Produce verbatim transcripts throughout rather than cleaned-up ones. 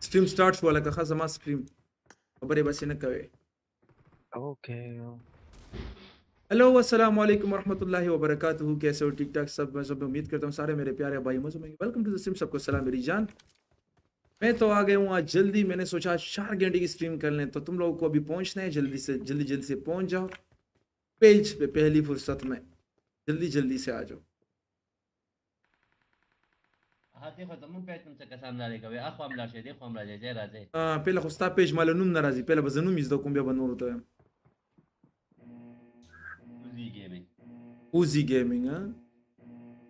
Stream start شوه، لکه ښه زما stream. خبرې بسې نه کوې. Okay. Hello، السلام علیکم ورحمت الله وبرکاته. کیسے ہو؟ ٹھیک ٹھاک؟ سب مزوں میں؟ امید کرتا ہوں سارے میرے پیارے بھائی مزوں میں ہوں گے۔ Welcome to the stream، سب کو سلام میری جان۔ میں تو آ گیا ہوں آج جلدی، میں نے سوچا آج چار گھنٹے کی stream کر لیں، تو تم لوگوں کو ابھی پہنچنا ہے، جلدی سے جلدی، جلدی سے پہنچ جاؤ پیج پہ پہلی فرصت میں، جلدی جلدی سے آ جاؤ۔ ها، دې خوا زموږ پیج ته هم څه کسان لارې کوي، اخوا هم لاړ شئ، دې خوا هم راځئ، ځای راځئ. آه، پهله خو ستا پیج ماله نوم نه راځي، پهله به زه نوم زده کوم، بیا به نورو ته وایم. اوزی ګیمینګ. اوزی ګیمینګ، ها؟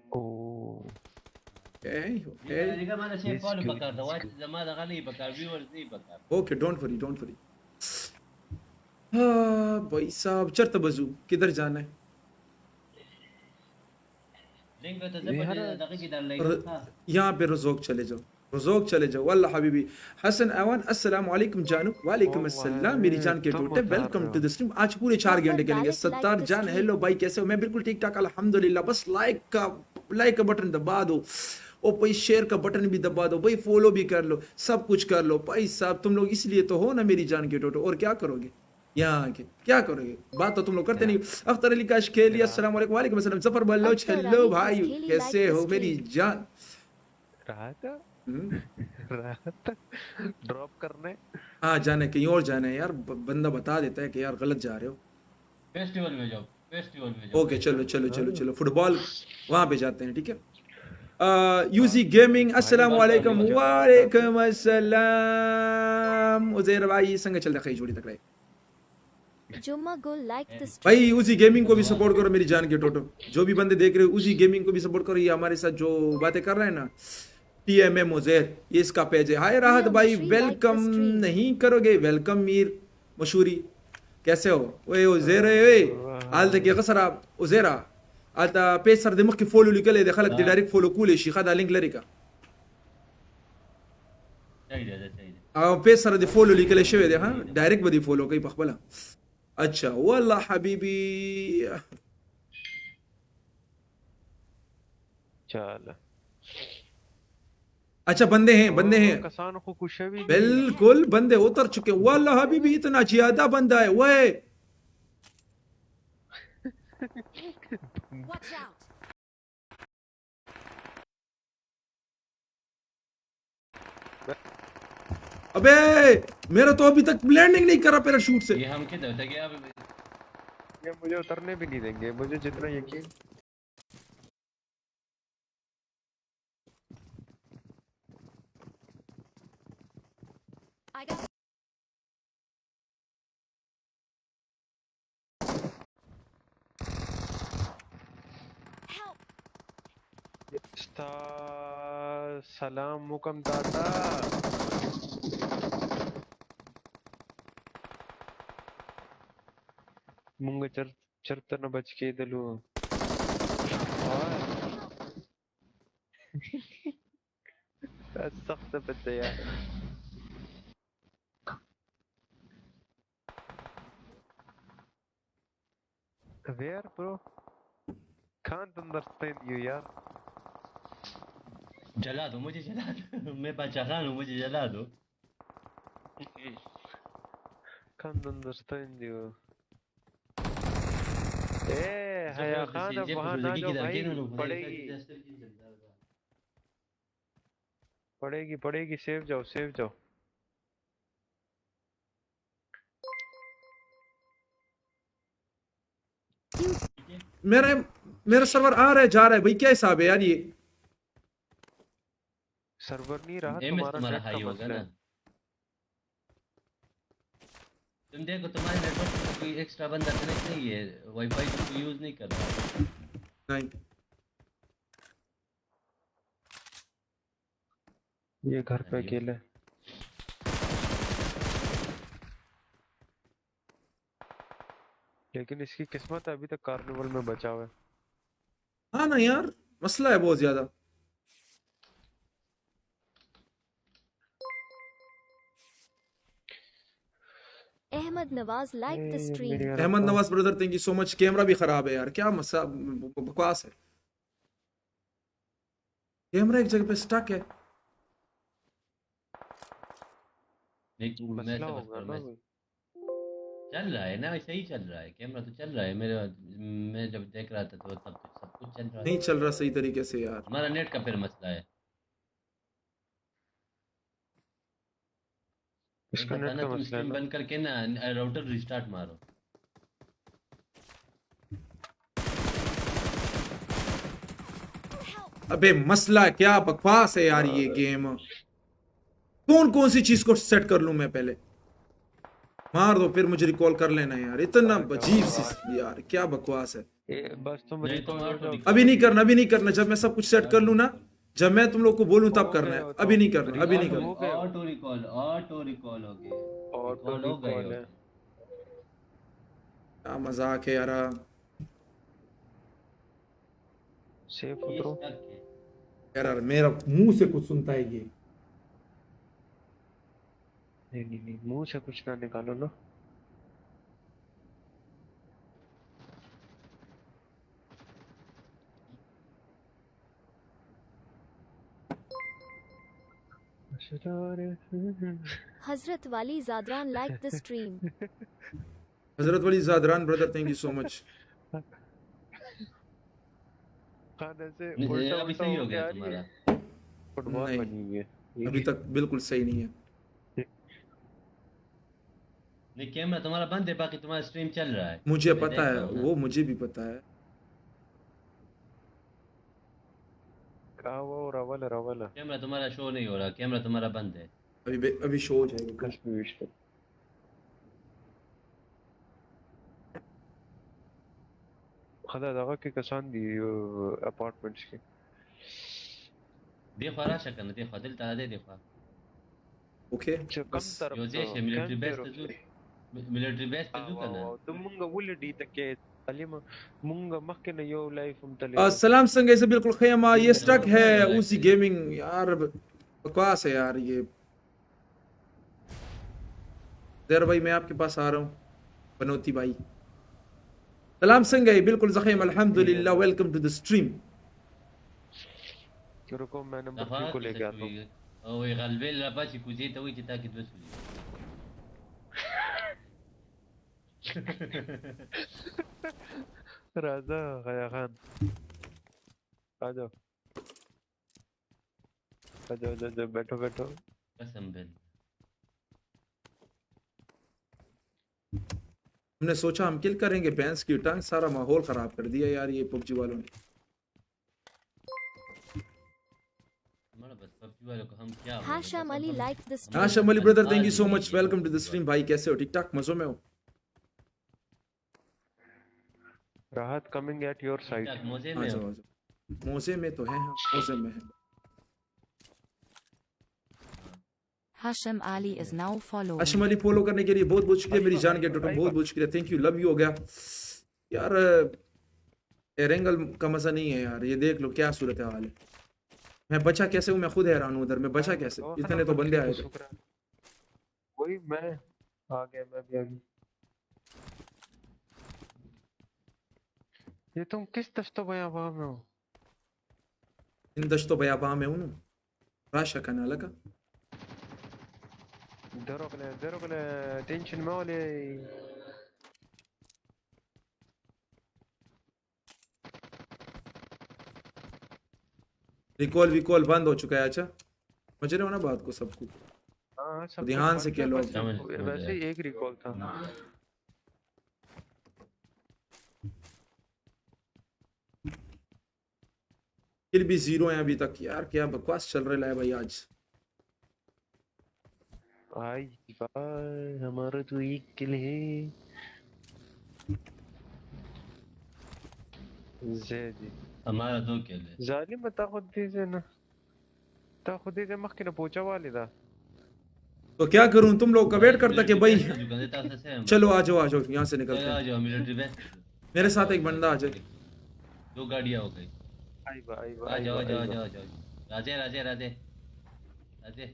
اوه. اوکې، اوکې. دې ته ماله شی فالو پکار ده، واچ زما دغه نه پکار، ویورز نه پکار. اوکې، ډونټ وري، ډونټ وري. آه، بھائی صاحب، چرته به ځو؟ کدھر جانا ہے؟ لینک ته زه په دې دغه کې در لینک، ها. یہاں پہ رزوق چلے جاؤ، رزوق چلے جاؤ. والله حبیبی. حسن اعوان، السلام علیکم جانو۔ وعلیکم السلام میری جان کے ٹوٹے، welcome to the stream۔ آج پورے چار گھنٹے کے لیں گے۔ ستار جان، ہیلو بھائی، کیسے ہو؟ میں بالکل ٹھیک ٹھاک، الحمدللہ۔ بس لائک کا، لائک کا بٹن دبا دو، اور بھائی شیئر کا بٹن بھی دبا دو، بھائی فالو بھی کر لو، سب کچھ کر لو۔ بھائی صاحب، تم لوگ اس لیے تو ہو نا میری جان کے ٹوٹے، اور کیا کرو گے؟ یہاں آ کے کیا کرو گے؟ بات تو تم لوگ کرتے نہیں۔ اختر علی کاشکیلی، السلام علیکم۔ وعلیکم السلام۔ ظفر بلوچ، ہیلو بھائی، کیسے ہو میری جان؟ راحت؟ ہم؟ راحت؟ ڈراپ کرنے؟ ہاں، جانا ہے، کہیں اور جانا ہے یار، ب-، بندہ بتا دیتا ہے کہ یار غلط جا رہے ہو۔ فیسٹیول میں جاؤ، فیسٹیول میں جاؤ۔ اوکے، چلو، چلو، چلو، چلو، فٹ بال وہاں پہ جاتے ہیں، ٹھیک ہے؟ آ، یوزی گیمنگ، السلام علیکم۔ وعلیکم السلام۔ عزیر بھائی، څنګه چل دی؟ ښه یې، جوړ یې، تکړه یې؟ جمعہ گل لائک ته stream۔ بھائی، اوزی گیمنگ کو بھی سپورٹ کرو میری جان کے ٹوٹو۔ جو بھی بندے دیکھ رہے ہو، اوزی گیمنگ کو بھی سپورٹ کرو۔ یہ ہمارے ساتھ جو باتیں کر رہا ہے نا، ٹی ایم ایم عزیر، یہ اس کا پیج ہے۔ ہائے راحت بھائی، ویلکم نہیں کرو گے؟ ویلکم میر مشہوری، کیسے ہو؟ اوئے عزیر، اوئے، اوئے۔ حال ته کې غسر عزیر، حال ته پیج سره د مخکې فالو لیکلی دی، خلک دې ها۔ ډایرکټ فالو کولی شي، ښه دا لینک لري که؟ صحیح دی، صحیح دی۔ او پیج سره د فالو لیکلی شوی دی، ها؟ صحیح دی۔ ډایرکټ به دې فالو کوي په خپله۔ اچھا، والله حبیبی۔ چاله۔ اچھا، بندے ہیں، بندے او، ہیں۔ کسان خو کوشوي دي۔ بالکل، بندے اتر چکے۔ والله حبیبی، اتنا زیادہ بندہ ہے، اوئے۔ Watch out! ابے، میرا تو ابھی تک لینڈنگ نہیں کرا پیراشوٹ سے۔ یہ ہم کدھر تھے گیا ابھی؟ یہ مجھے اترنے بھی نہیں دیں گے، مجھے جتنا یقین۔ I got Help! ستا سلام وکم دادا۔ مونږ چر-، چرته نه بچ کېدلو؟ وای۔ دا سخته بده یار۔ Where, bro? کان دندر ستین یو یار۔ جلا دو مجھے، جلا دو۔ میں باچا خان ہوں، مجھے جلا دو۔ کان دندر ستین یو۔ اے، حیا خان، اب وہاں نہ جاؤ بھائی، پڑے گی۔ پڑے گی، پڑے گی، سیف جاؤ، سیف جاؤ۔ میرے، میرا سرور آ رہا ہے، جا رہا ہے، بھائی کیا حساب ہے یار یہ؟ سرور نہیں رہا، تمہارا نیٹ کا مسئلہ ہے۔ تم دیکھو، تمہارے نیٹورک میں کوئی ایکسٹرا بندہ کنیکٹ نہیں ہے، وائی فائی تو کوئی یوز نہیں کر رہا۔ نہیں۔ یہ گھر پہ اکیلے۔ لیکن اس کی قسمت ہے، ابھی تک کارنیول میں بچا ہوا ہے۔ ہاں نا یار، مسئلہ ہے بہت زیادہ۔ احمد نواز لائک تے سٹریم۔ احمد نواز بردر، thank you so much۔ کیمرہ بھی خراب ہے یار، کیا مسئلہ، بکواس ہے۔ کیمرہ ایک جگہ پہ سٹک ہے۔ नहीं, तू, मैं मसला समझ होगा गया, ना मैं कोई। चल रहा है ना, सही चल रहा है, कैमरा तो चल रहा है। मेरे, मैं जब देख रहा था तो सब कुछ, सब कुछ चल रहा है। नहीं चल रहा सही तरीके से यार। हमारा नेट का फिर मसला है। इसका नेट का मसला है ना। तुम स्ट्रीम बंद करके ना, अ, राउटर रिस्टार्ट मारो। अबे मसला क्या बकवास है यार ये गेम। कौन कौन सी चीज को सेट कर लूं मैं पहले? मार दो फिर मुझे रिकॉल कर लेना यार। इतना अजीब सी यार, क्या बकवास है। ये बस तुम रिकॉल हो जाओ। अभी नहीं करना, अभी नहीं करना। जब मैं सब कुछ सेट कर लूं ना, जब मैं तुम लोग को बोलूं तब करना है। अभी नहीं करना, अभी नहीं करना। ऑटो रिकॉल, ऑटो रिकॉल हो गया। ऑटो रिकॉल है। क्या मजाक है यार। सेफ उतरो। यार, यार, मेरा मुंह से कुछ सुनता है ये। नहीं, नहीं, नहीं, मुंह से कुछ ना निकालो ना। हजरत वाली जादरान like the stream। हजरत वाली Zadran brother, thank you so much। Khan ऐसे नहीं, उल्टा अभी उल्टा सही हो गया तुम्हारा। फुटबॉल बनी हुई है। अभी तक बिल्कुल सही नहीं है। नहीं, कैमरा तुम्हारा बंद है, बाकी तुम्हारा स्ट्रीम चल रहा है। मुझे पता है, वो मुझे भी पता है। हाँ, वो रवल, रवल। कैमरा तुम्हारा शो नहीं हो रहा, कैमरा तुम्हारा बंद है। अभी बे-, अभी शो हो जाएगा। خدا دغه کې کسان دي، اپارتمنټس کې. دی خوا راشه کنه، دی خوا، دلته دی، دی خوا. اوکې. یو ځای شي، ملټري بیس ته ځو. ملټري بیس ته ځو کنه. ته مونږ ولې دې ته کې تعلیم، مونږ مخکې نه یو لایف هم تللی. سلام، څنګه یې؟ زه بالکل ښه یم. یې سٹک ہے اوزی گیمنگ یار، بکواس ہے یار یہ. زیر بھائی، میں آپ کے پاس آ رہا ہوں. بنوتی بھائی. سلام، څنګه یې؟ بالکل زه ښه یم، الحمدلله. Welcome to the stream. رکو، میں نمبر تھری کو لے کے آتا ہوں. او غلبیل را پاسې کوزې ته وایي چې تا کې دوه سوزي. راځه، غیا خان. آ جاؤ. آ جاؤ، آ جاؤ، آ جاؤ، بیٹھو، بیٹھو. قسم بالله. हमने सोचा हम किल करेंगे, भैंस की टांग, सारा माहौल खराब कर दिया यार ये पबजी वालों ने. हमारा बस पबजी वालों को हम क्या बोलें, Hasham Ali like the stream. Hasham Ali brother, thank you so much. Welcome to the stream भाई, कैसे हो? ठीक ठाक, मजों में हो? राहत coming at your side. ठीक ठाक, मजे में हो? आ जाओ, आ जाओ. मजे में तो है, हाँ, मजे में है. Hasham Ali is now following. Hasham Ali follow करने के लिए बहुत बहुत शुक्रिया मेरी जान के टोटम, बहुत बहुत शुक्रिया, thank you, love you हो गया यार. ये एरेंगल का मजा नहीं है यार, ये देख लो क्या सूरत हाल है. मैं बचा कैसे हूँ, मैं खुद हैरान हूँ उधर, मैं बचा कैसे, इतने तो बंदे आए थे. वही मैं आ गया, मैं भी आ गया. ये तुम किस दश्तो बयाबा में हो? इन दश्तो बयाबा में हूँ. राशा कना लगा. دروغ نه، دروغ نه، टेंशन مه ولې. रिकॉल विकॉल बंद हो चुका है. अच्छा, समझ रहे हो ना बात को, सबको. हाँ, हाँ, सब ध्यान से खेलो. वैसे ही एक रिकॉल था. किल भी जीरो है अभी तक यार, क्या बकवास चल रहा है भाई आज. आई भाई, हमारा तो एक किल है. زه دي. हमारा दो किल है. ظالم، تا خو دې زه نه. تا خو دې زه مخکې نه پوچا والي دا. तो क्या करूं, तुम लोग का वेट करता कि भाई. चलो आ जाओ, आ जाओ, यहाँ से निकलते हैं. मेरे साथ एक बंदा आ जाए. दो गाड़ियां हो गई. आई बा, आई बा, आ जाओ, आ जाओ, आ जाओ, आ जाओ. राजे, राजे, राजे. राजे,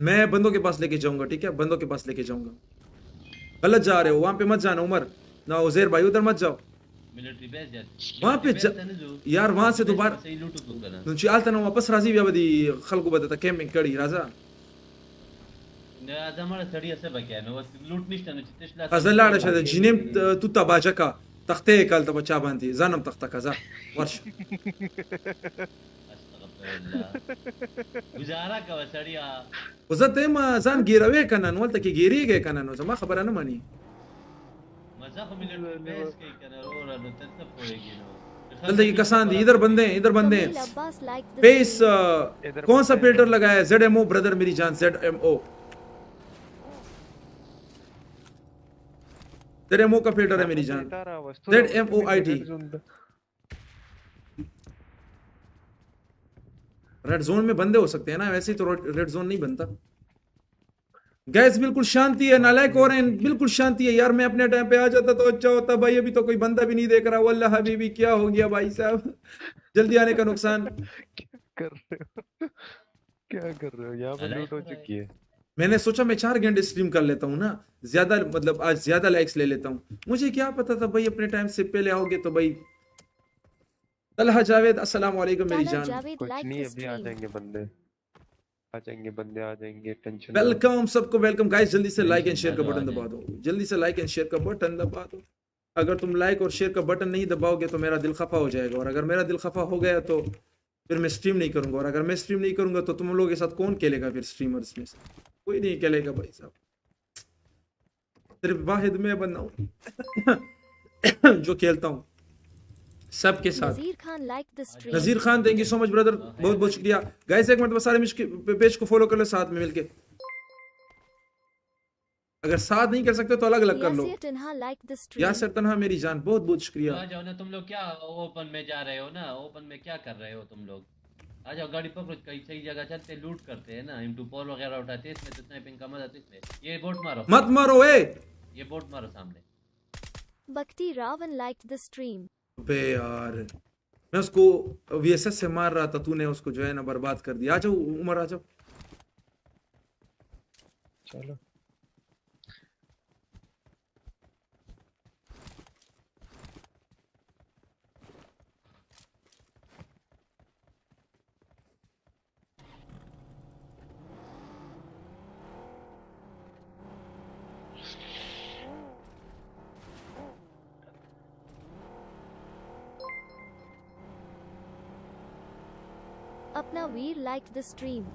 मैं बंदों के पास लेके जाऊंगा, ठीक है, बंदों के पास लेके जाऊंगा. गलत जा रहे हो, वहां पे मत जाना उमर. ना उजैर भाई, उधर मत जाओ. वहां पे जा, यार, वहां से दोबारा. نو چې هلته نه واپس راځي، بیا به د خلکو به درته کیمپینګ کړي. راځه. دا ماڑا سڑی اسے بکیا نو، بس لوٹ نشته نو، چې تش لاس ازه لاړه شه، د جینیم ت-، توته باجکه، تخته یې کال ته په چا باندې، ځان هم تخته که، ځه، ورشه. استغفر الله. ګزاره کوه سړیه. خو زه ته ما ځان ګیروې کنه، نو هلته کې ګیریږی کنه، نو زما خبره نه مني. مزه خو مې لوټ بحث کوي کنه، وروره، نو ته څه پوهېږي نو؟ دلته کې کسان دي، ادھر بندے ہیں، ادھر بندے ہیں. Abba's like the Face, stream. Uh, कौन सा फिल्टर लगाया है? Z M O, ब्रदर मेरी जान, Z M O. Z M O का फिल्टर है मेरी जान. Z M O I T. Red zone में बंदे हो सकते हैं ना, वैसे ही तो रेड जोन नहीं बनता. गाइस, बिल्कुल शांति है, नालायक हो रहे हैं, बिल्कुल शांति है यार. मैं अपने टाइम पे आ जाता तो अच्छा होता भाई, अभी तो कोई बंदा भी नहीं देख रहा. वल्ला हबीबी, क्या हो गया भाई साहब? जल्दी आने का नुकसान. क्या कर रहे हो? क्या कर रहे हो? यहाँ पे लूट हो चुकी है. मैंने सोचा मैं चार घंटे स्ट्रीम कर लेता हूँ ना, ज्यादा, मतलब, आज ज्यादा लाइक्स ले लेता हूँ. मुझे क्या पता था भाई, अपने टाइम से पहले आओगे तो भाई. तलहा जावेद, अस्सलाम वालेकुम मेरी जान. कुछ नहीं, अभी आ जाएंगे बंदे. आ जाएंगे बंदे, आ जाएंगे, टेंशन ना लो. वेलकम सबको, वेलकम गाइस. जल्दी से लाइक एंड शेयर का बटन दबा दो, जल्दी से लाइक एंड शेयर का बटन दबा दो. अगर तुम लाइक और शेयर का बटन नहीं दबाओगे तो मेरा दिल खफा हो जाएगा, और अगर मेरा दिल खफा हो गया तो फिर मैं स्ट्रीम नहीं करूंगा, और अगर मैं स्ट्रीम नहीं करूंगा तो तुम लोगों के साथ कौन खेलेगा फिर स्ट्रीमर्स में से? कोई नहीं खेलेगा भाई साहब. सिर्फ वाहिद मैं बंदा हूँ जो खेलता हूँ सबके साथ. Nazir Khan like the stream. Nazir Khan, thank you so much brother, बहुत बहुत शुक्रिया. गाइस, एक मिनट, बस सारे मिश-, पेज को फॉलो कर लो साथ में मिलके. अगर साथ नहीं कर सकते तो अलग अलग कर लो. Yasir Tanha like the stream. Yasir तन्हा मेरी जान, बहुत बहुत शुक्रिया. आ जाओ ना तुम लोग, क्या ओपन में जा रहे हो ना, ओपन में क्या कर रहे हो तुम लोग? आ जाओ, गाड़ी पकड़ो, कहीं सही जगह चलते, लूट करते हैं ना, एम टू फोर वगैरह उठाते, इसमें तो स्नाइपिंग का मजा तो इसमें. ये बोट मारो. मत मारो ए. ये बोट मारो सामने. Bhakti Ravan liked the stream. अबे यार, मैं उसको वी एस एस से मार रहा था, तूने उसको जो है ना बर्बाद कर दिया. आ जाओ उमर, आ जाओ. चलो. अपना वीर like the stream.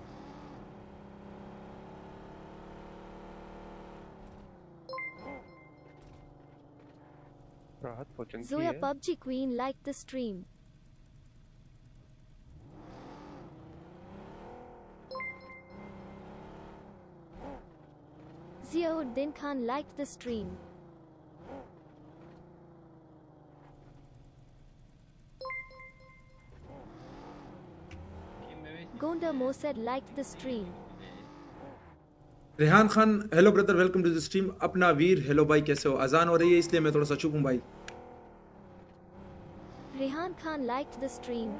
राहत पहुंचन की Zoya है। PUBG Queen like the stream. Ziauddin Khan like the stream. Gonda Mosed like the stream. Rehan Khan, hello brother, welcome to the stream. अपना वीर, hello भाई, कैसे हो? अजान हो रही है इसलिए मैं थोड़ा सा चुप हूँ भाई. Rehan Khan liked the stream.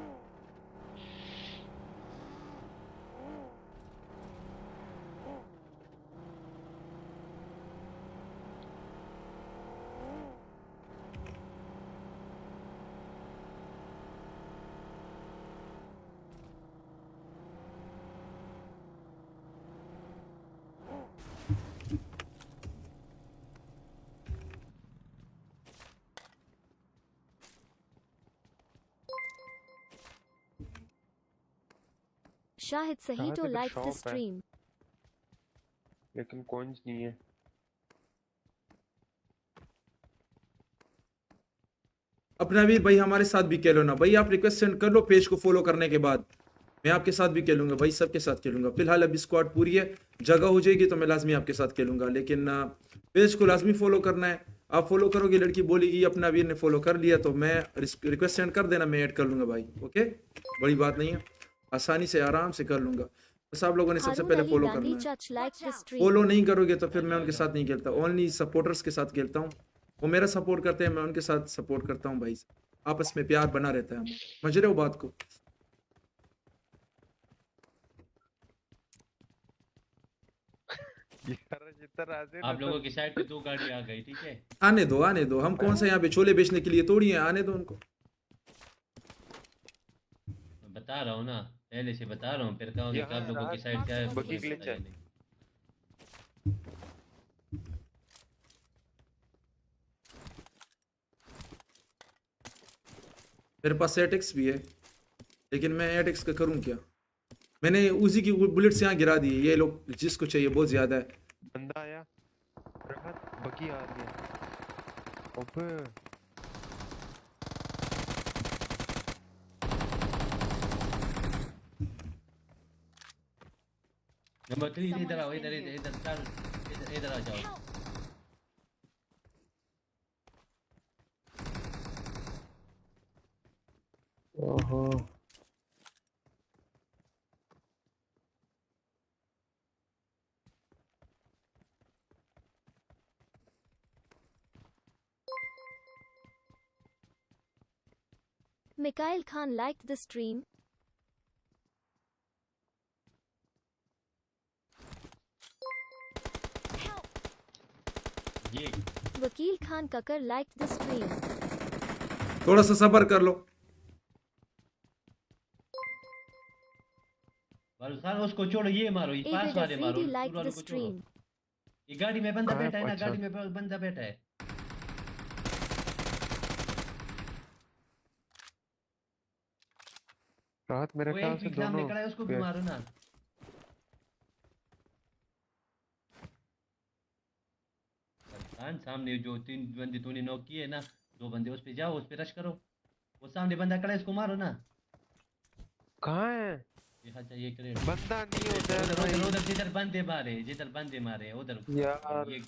Shahid Sahito liked the stream. लेकिन कॉइंस नहीं है। अपना वीर भाई, हमारे साथ भी खेलो ना भाई, आप रिक्वेस्ट सेंड कर लो पेज को फॉलो करने के बाद, मैं आपके साथ भी खेलूंगा भाई, सबके साथ खेलूंगा। फिलहाल अभी स्क्वाड पूरी है, जगह हो जाएगी तो मैं लाजमी आपके साथ खेलूंगा, लेकिन, आ, पेज को लाजमी फॉलो करना है। आप फॉलो करोगे, लड़की बोलेगी अपना वीर ने फॉलो कर लिया, तो मैं रिस-, रिक्वेस्ट सेंड कर देना, मैं ऐड कर लूंगा भाई। ओके, बड़ी बात नहीं है, आसानी से आराम से कर लूंगा। बस आप लोगों ने सबसे पहले फॉलो करना है। फॉलो नहीं करोगे तो फिर मैं उनके साथ नहीं खेलता, ओनली सपोर्टर्स के साथ खेलता हूँ। वो मेरा सपोर्ट करते हैं, मैं उनके साथ सपोर्ट करता हूँ भाई। आपस में प्यार बना रहता है हमारा। समझ रहे हो बात को? यार, जितना राजे आप लोगों की साइड पे दो गाड़ी आ गई, ठीक है? आने दो, आने दो। हम कौन सा यहाँ पे छोले बेचने के लिए थोड़ी हैं, आने दो उनको। मैं बता रहा हूँ ना, पहले से बता रहा हूँ, फिर कहोगे कि आप लोगों की साइड क्या है, बग्गी ग्लिच है। नहीं। मेरे पास एट एक्स भी है, लेकिन मैं एट एक्स का करूं क्या? मैंने उजी की बु-, बुलेट्स यहाँ गिरा दी है। ये लोग जिसको चाहिए, बहुत ज्यादा है। बंदा आया। राहत, बग्गी आ रही है। अबे। नंबर थ्री, इधर आओ, इधर, इधर, इधर, चल, इधर, इधर आ जाओ। ओहो। Mikhail Khan liked the stream. ये वकील खान ककर liked the stream. थोड़ा सा सब्र कर लो। वालू साहब, उसको छोड़ो, ये मारो, ये पास वाले मारो, liked the stream. ये गाड़ी में बंदा बैठा है ना, गाड़ी में ब-, बंदा बैठा है। राहत, मेरे ख्याल से दोनों खड़ा है, उसको भी मारो ना। खान, सामने जो तीन बंदे तूने नॉक किए ना, दो बंदे उस पे जाओ, उस पे रश करो। वो सामने बंदा खड़ा है, इसको मारो ना। कहाँ है? ये, अच्छा, ये क्रेट। बंदा नहीं होता है उधर, उधर, भाई। उधर जिधर बंदे मारे, जिधर बंदे मारे, उधर। यार। ये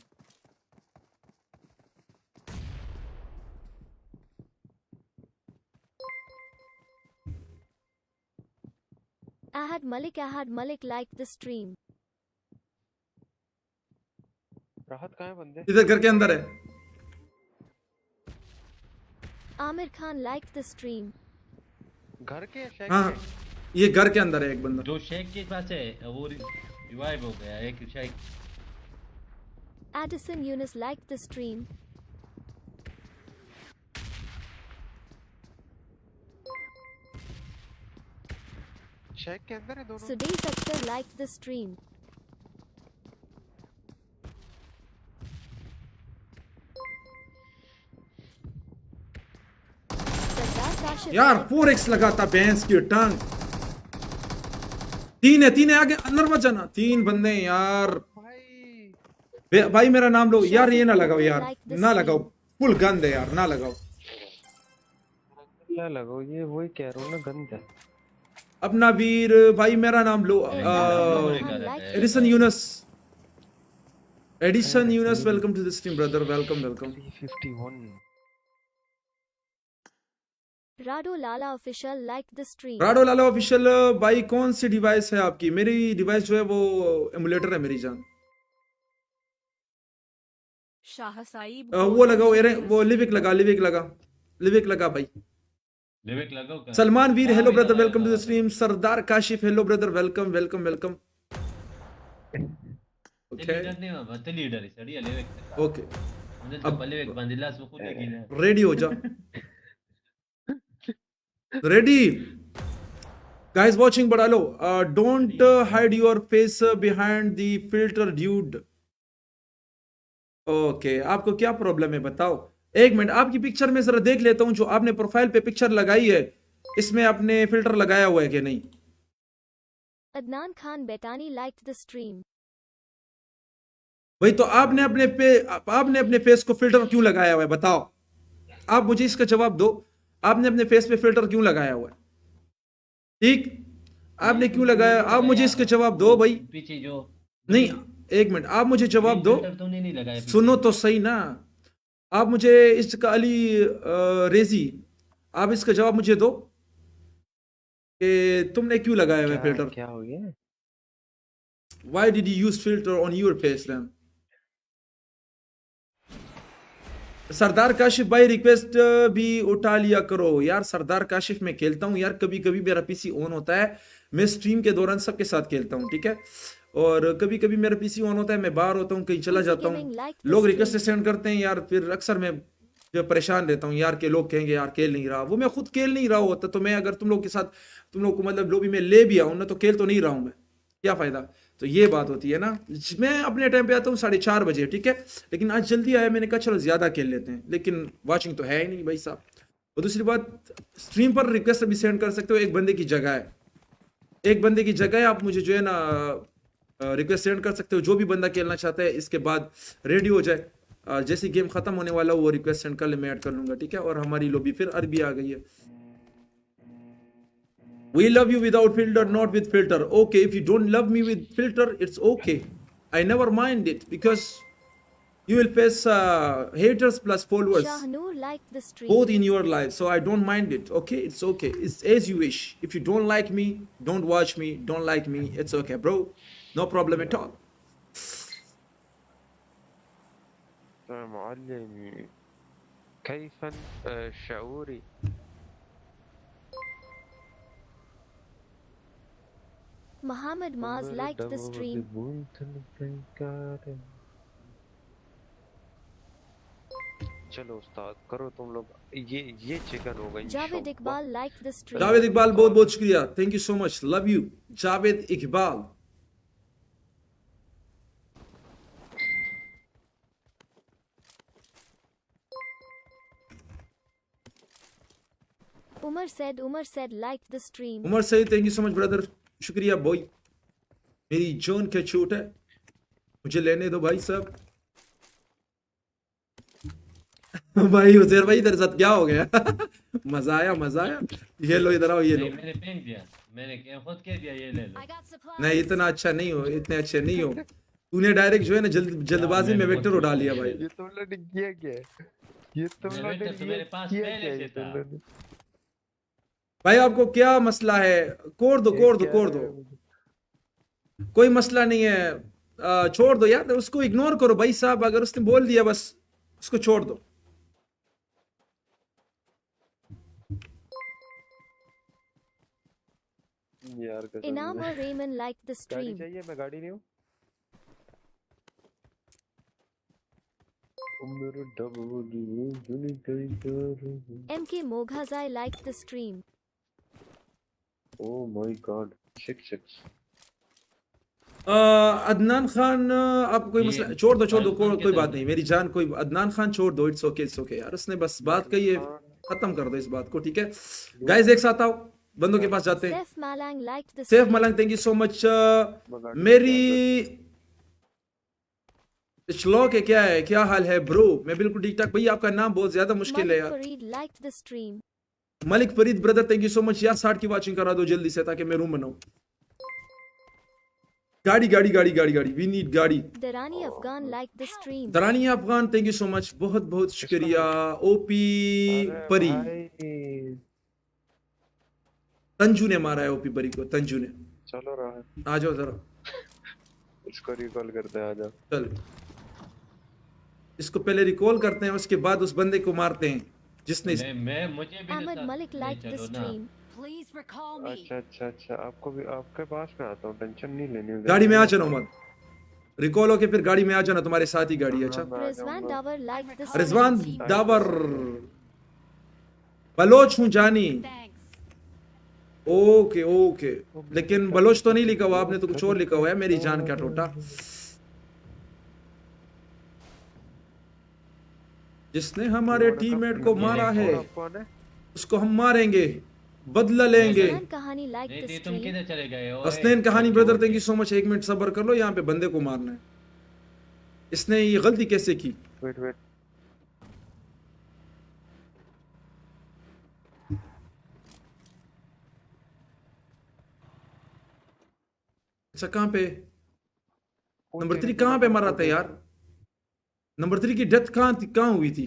Ahad Malik, Ahad Malik liked the stream. राहत, कहाँ है बंदे? इधर घर के अंदर है। Amir Khan liked the stream. घर के या शेक के? हाँ, ये घर के अंदर है एक बंदा। जो शेक के पास है, वो रि-, रिवाइव हो गया, एक shake. Addison Yunus liked the stream. Shake के अंदर है दोनों। Sudesh Akhtar liked the stream. सरदार काशिफ यार, like फोर एक्स लगाता, भैंस की टांग। तीन है, तीन है, आगे अंदर मत जाना। तीन बंदे हैं यार। भाई। बे-, भाई, मेरा नाम लो यार, ये ना लगाओ यार, like this ना game। लगाओ। फुल गंद है यार, ना लगाओ। ना लगाओ, ये वही कह रहा हूँ ना, गंद है। अपना वीर भाई, मेरा नाम लो। Addison Yunus, Addison Yunus, welcome to the stream, brother, welcome, welcome। Rado Lala official like the stream। Rado Lala official, भाई, कौन सी डिवाइस है आपकी? मेरी डिवाइस जो है, वो एमुलेटर है, मेरी जान। शाह साहिब, अ, वो लगाओ, एरे, वो लिविक लगा, लिविक लगा, लिविक लगा भाई। लिविक लगाओ का? सलमान वीर, hello brother, welcome to the stream। Sardar Kashif, hello brother, welcome, welcome, welcome। Okay। Leader नहीं बाबा, तो लीडर है, सड़िया लिविक लगा। Okay। अब लिविक बंदिला सो को लेगी ना। रेडी हो जा। Ready? Guys watching, but hello, uh, don't, uh, hide your face, uh, behind the filter, dude। Okay, आपको क्या प्रॉब्लम है बताओ? एक मिनट, आपकी पिक्चर में जरा देख लेता हूँ, जो आपने प्रोफाइल पे पिक्चर लगाई है, इसमें आपने फिल्टर लगाया हुआ है कि नहीं? Adnan Khan Betani liked the stream. भाई, तो आपने अपने पे, आप, आपने अपने फेस को फिल्टर क्यों लगाया हुआ है, बताओ? आप मुझे इसका जवाब दो, आपने अपने फेस पे फिल्टर क्यों लगाया हुआ है? ठीक, आपने क्यों लगाया? आप मुझे इसका जवाब दो भाई। पीछे जो नहीं, एक मिनट, आप मुझे जवाब दो। फिल्टर तूने नहीं लगाया पीछे। सुनो तो सही ना, आप मुझे इसका, अली, अ, रेजी, आप इसका जवाब मुझे दो कि तुमने क्यों लगाया हुआ है क्या, फिल्टर? क्या हो गया? Why did you use filter on your face then? सरदार काशिफ भाई, रिक्वेस्ट भी उठा लिया करो यार। सरदार काशिफ, मैं खेलता हूँ यार, कभी कभी मेरा पीसी ऑन होता है, मैं स्ट्रीम के दौरान सबके साथ खेलता हूँ, ठीक है? और कभी कभी मेरा पीसी ऑन होता है, मैं बाहर होता हूँ, कहीं चला जाता हूँ, लोग रिक्वेस्ट सेंड करते हैं यार, फिर अक्सर मैं जो परेशान रहता हूँ यार, कि लोग कहेंगे यार खेल नहीं रहा, वो मैं खुद खेल नहीं रहा होता, तो मैं अगर तुम लोग के साथ, तुम लोग को मतलब लॉबी में ले भी आऊँ ना, तो खेल तो नहीं रहा हूँ मैं, क्या फायदा? तो ये बात होती है ना। मैं अपने टाइम पे आता हूँ साढ़े चार बजे, ठीक है, लेकिन आज जल्दी आया, मैंने कहा चलो ज्यादा खेल लेते हैं, लेकिन वाचिंग तो है ही नहीं भाई साहब। और दूसरी बात, स्ट्रीम पर रिक्वेस्ट भी सेंड कर सकते हो एक बंदे की जगह है। एक बंदे की जगह है, आप मुझे जो है ना, अ, रिक्वेस्ट सेंड कर सकते हो, जो भी बंदा खेलना चाहता है। इसके बाद रेडी हो जाए, अ, जैसे गेम खत्म होने वाला हो, वो रिक्वेस्ट सेंड कर ले, मैं ऐड कर लूंगा, ठीक है? और हमारी लॉबी फिर अरबी आ गई है। We love you without filter, not with filter. Okay, if you don't love me with filter, it's okay. I never mind it because you will face, uh, haters plus followers. Shahnur liked the stream. Both in your life, so I don't mind it. Okay, it's okay. It's as you wish. If you don't like me, don't watch me. Don't like me, it's okay, bro. No problem at all. يا معلمي، كيفا، آه، شعوري؟ Muhammad Maz liked the stream. चलो उस्ताद, करो तुम लोग। ये, ये चिकन हो गई जावेद Iqbal liked the stream. Javed इकबाल, बहुत बहुत शुक्रिया, thank you so much, love you, Javed Iqbal. Umar said, Umar said liked the stream. Umar said, thank you so much, brother. शुक्रिया भाई, मेरी जान का छोटा, मुझे लेने दो भाई साहब। भाई उजैर भाई, तेरे साथ क्या हो गया? मजा आया, मजा आया। ये लो, इधर आओ, ये लो। नहीं, मैंने फेंक दिया। मैंने खुद कह दिया, ये ले लो। नहीं, इतना अच्छा नहीं हो, इतने अच्छे नहीं हो। तूने डायरेक्ट जो है ना, जल्द, जल्दबाजी में वेक्टर उठा लिया भाई। ये तुम लोगों ने किया क्या है? ये तुम लोगों ने किया क्या है? भाई, आपको क्या मसला है? कोड़ दो, कोड़ दो, कोड़ दो। कोई मसला नहीं है। अ, छोड़ दो यार, उसको इग्नोर करो भाई साहब, अगर उसने बोल दिया बस, उसको छोड़ दो। यार कसम से। Inam or Raymond liked the stream. गाड़ी चाहिए? मैं गाड़ी नहीं हूँ। ओ मेरे डब्ल्यू ड्यू यूनिट गई। M K Moghazai liked the stream. Oh my God, six six. अ, अदनान खान, अ, आपको कोई मसला? छोड़ दो, छोड़ दो, कोई बात नहीं, मेरी जान, कोई, अदनान खान छोड़ दो, it's okay, it's okay यार, उसने बस बात कही है, खत्म कर दो इस बात को, ठीक है? गाइस, एक साथ आओ, बंदों के पास जाते हैं। सैफ मलांग liked the stream. सैफ मलांग, thank you so much। अ, मेरी इशलॉक है, क्या है, क्या हाल है ब्रो? मैं बिल्कुल ठीक ठाक। भैया, आपका नाम बहुत ज्यादा मुश्किल है यार। Malik Farid liked the stream. Malik Farid brother, thank you so much यार, साठ की वॉचिंग करा दो जल्दी से ताकि मैं रूम बनाऊं। गाड़ी, गाड़ी, गाड़ी, गाड़ी, गाड़ी, we need गाड़ी। दरानी अफगान liked the stream. दरानी Afghan, thank you so much, बहुत बहुत शुक्रिया। ओपी परी। तंजू ने मारा है ओपी परी को, तंजू ने। चलो रहा है। आ जाओ जरा। इसको रिकॉल करते हैं, आ जाओ। चल। इसको पहले रिकॉल करते हैं, उसके बाद उस बंदे को मारते हैं, जिसने इस मैं, मैं, मुझे भी Ahmed Malik liked the stream. Please recall me. अच्छा, अच्छा, अच्छा, आपको भी, आपके पास में आता हूँ, टेंशन नहीं लेनी। गाड़ी में आ जाना उमर, रिकॉल होके फिर गाड़ी में आ जाना, तुम्हारे साथ ही गाड़ी है। अच्छा। रिजवान Dawar liked the stream. Rizwan Dawar. बलोच हूँ जानी। Okay, okay. लेकिन बलोच तो नहीं लिखा हुआ आपने, तो कुछ और लिखा हुआ है, मेरी जान का टोटा। जिसने हमारे टीममेट को मारा है, उसको हम मारेंगे, बदला लेंगे। हसनैन कहानी liked the stream. हसनैन कहानी brother, thank you so much। एक मिनट सब्र कर लो, यहाँ पे बंदे को मारना है। इसने ये गलती कैसे की? Wait, wait. अच्छा, कहाँ पे? नंबर थ्री कहाँ पे मरा था यार? नंबर थ्री की डेथ कहाँ थी, कहाँ हुई थी?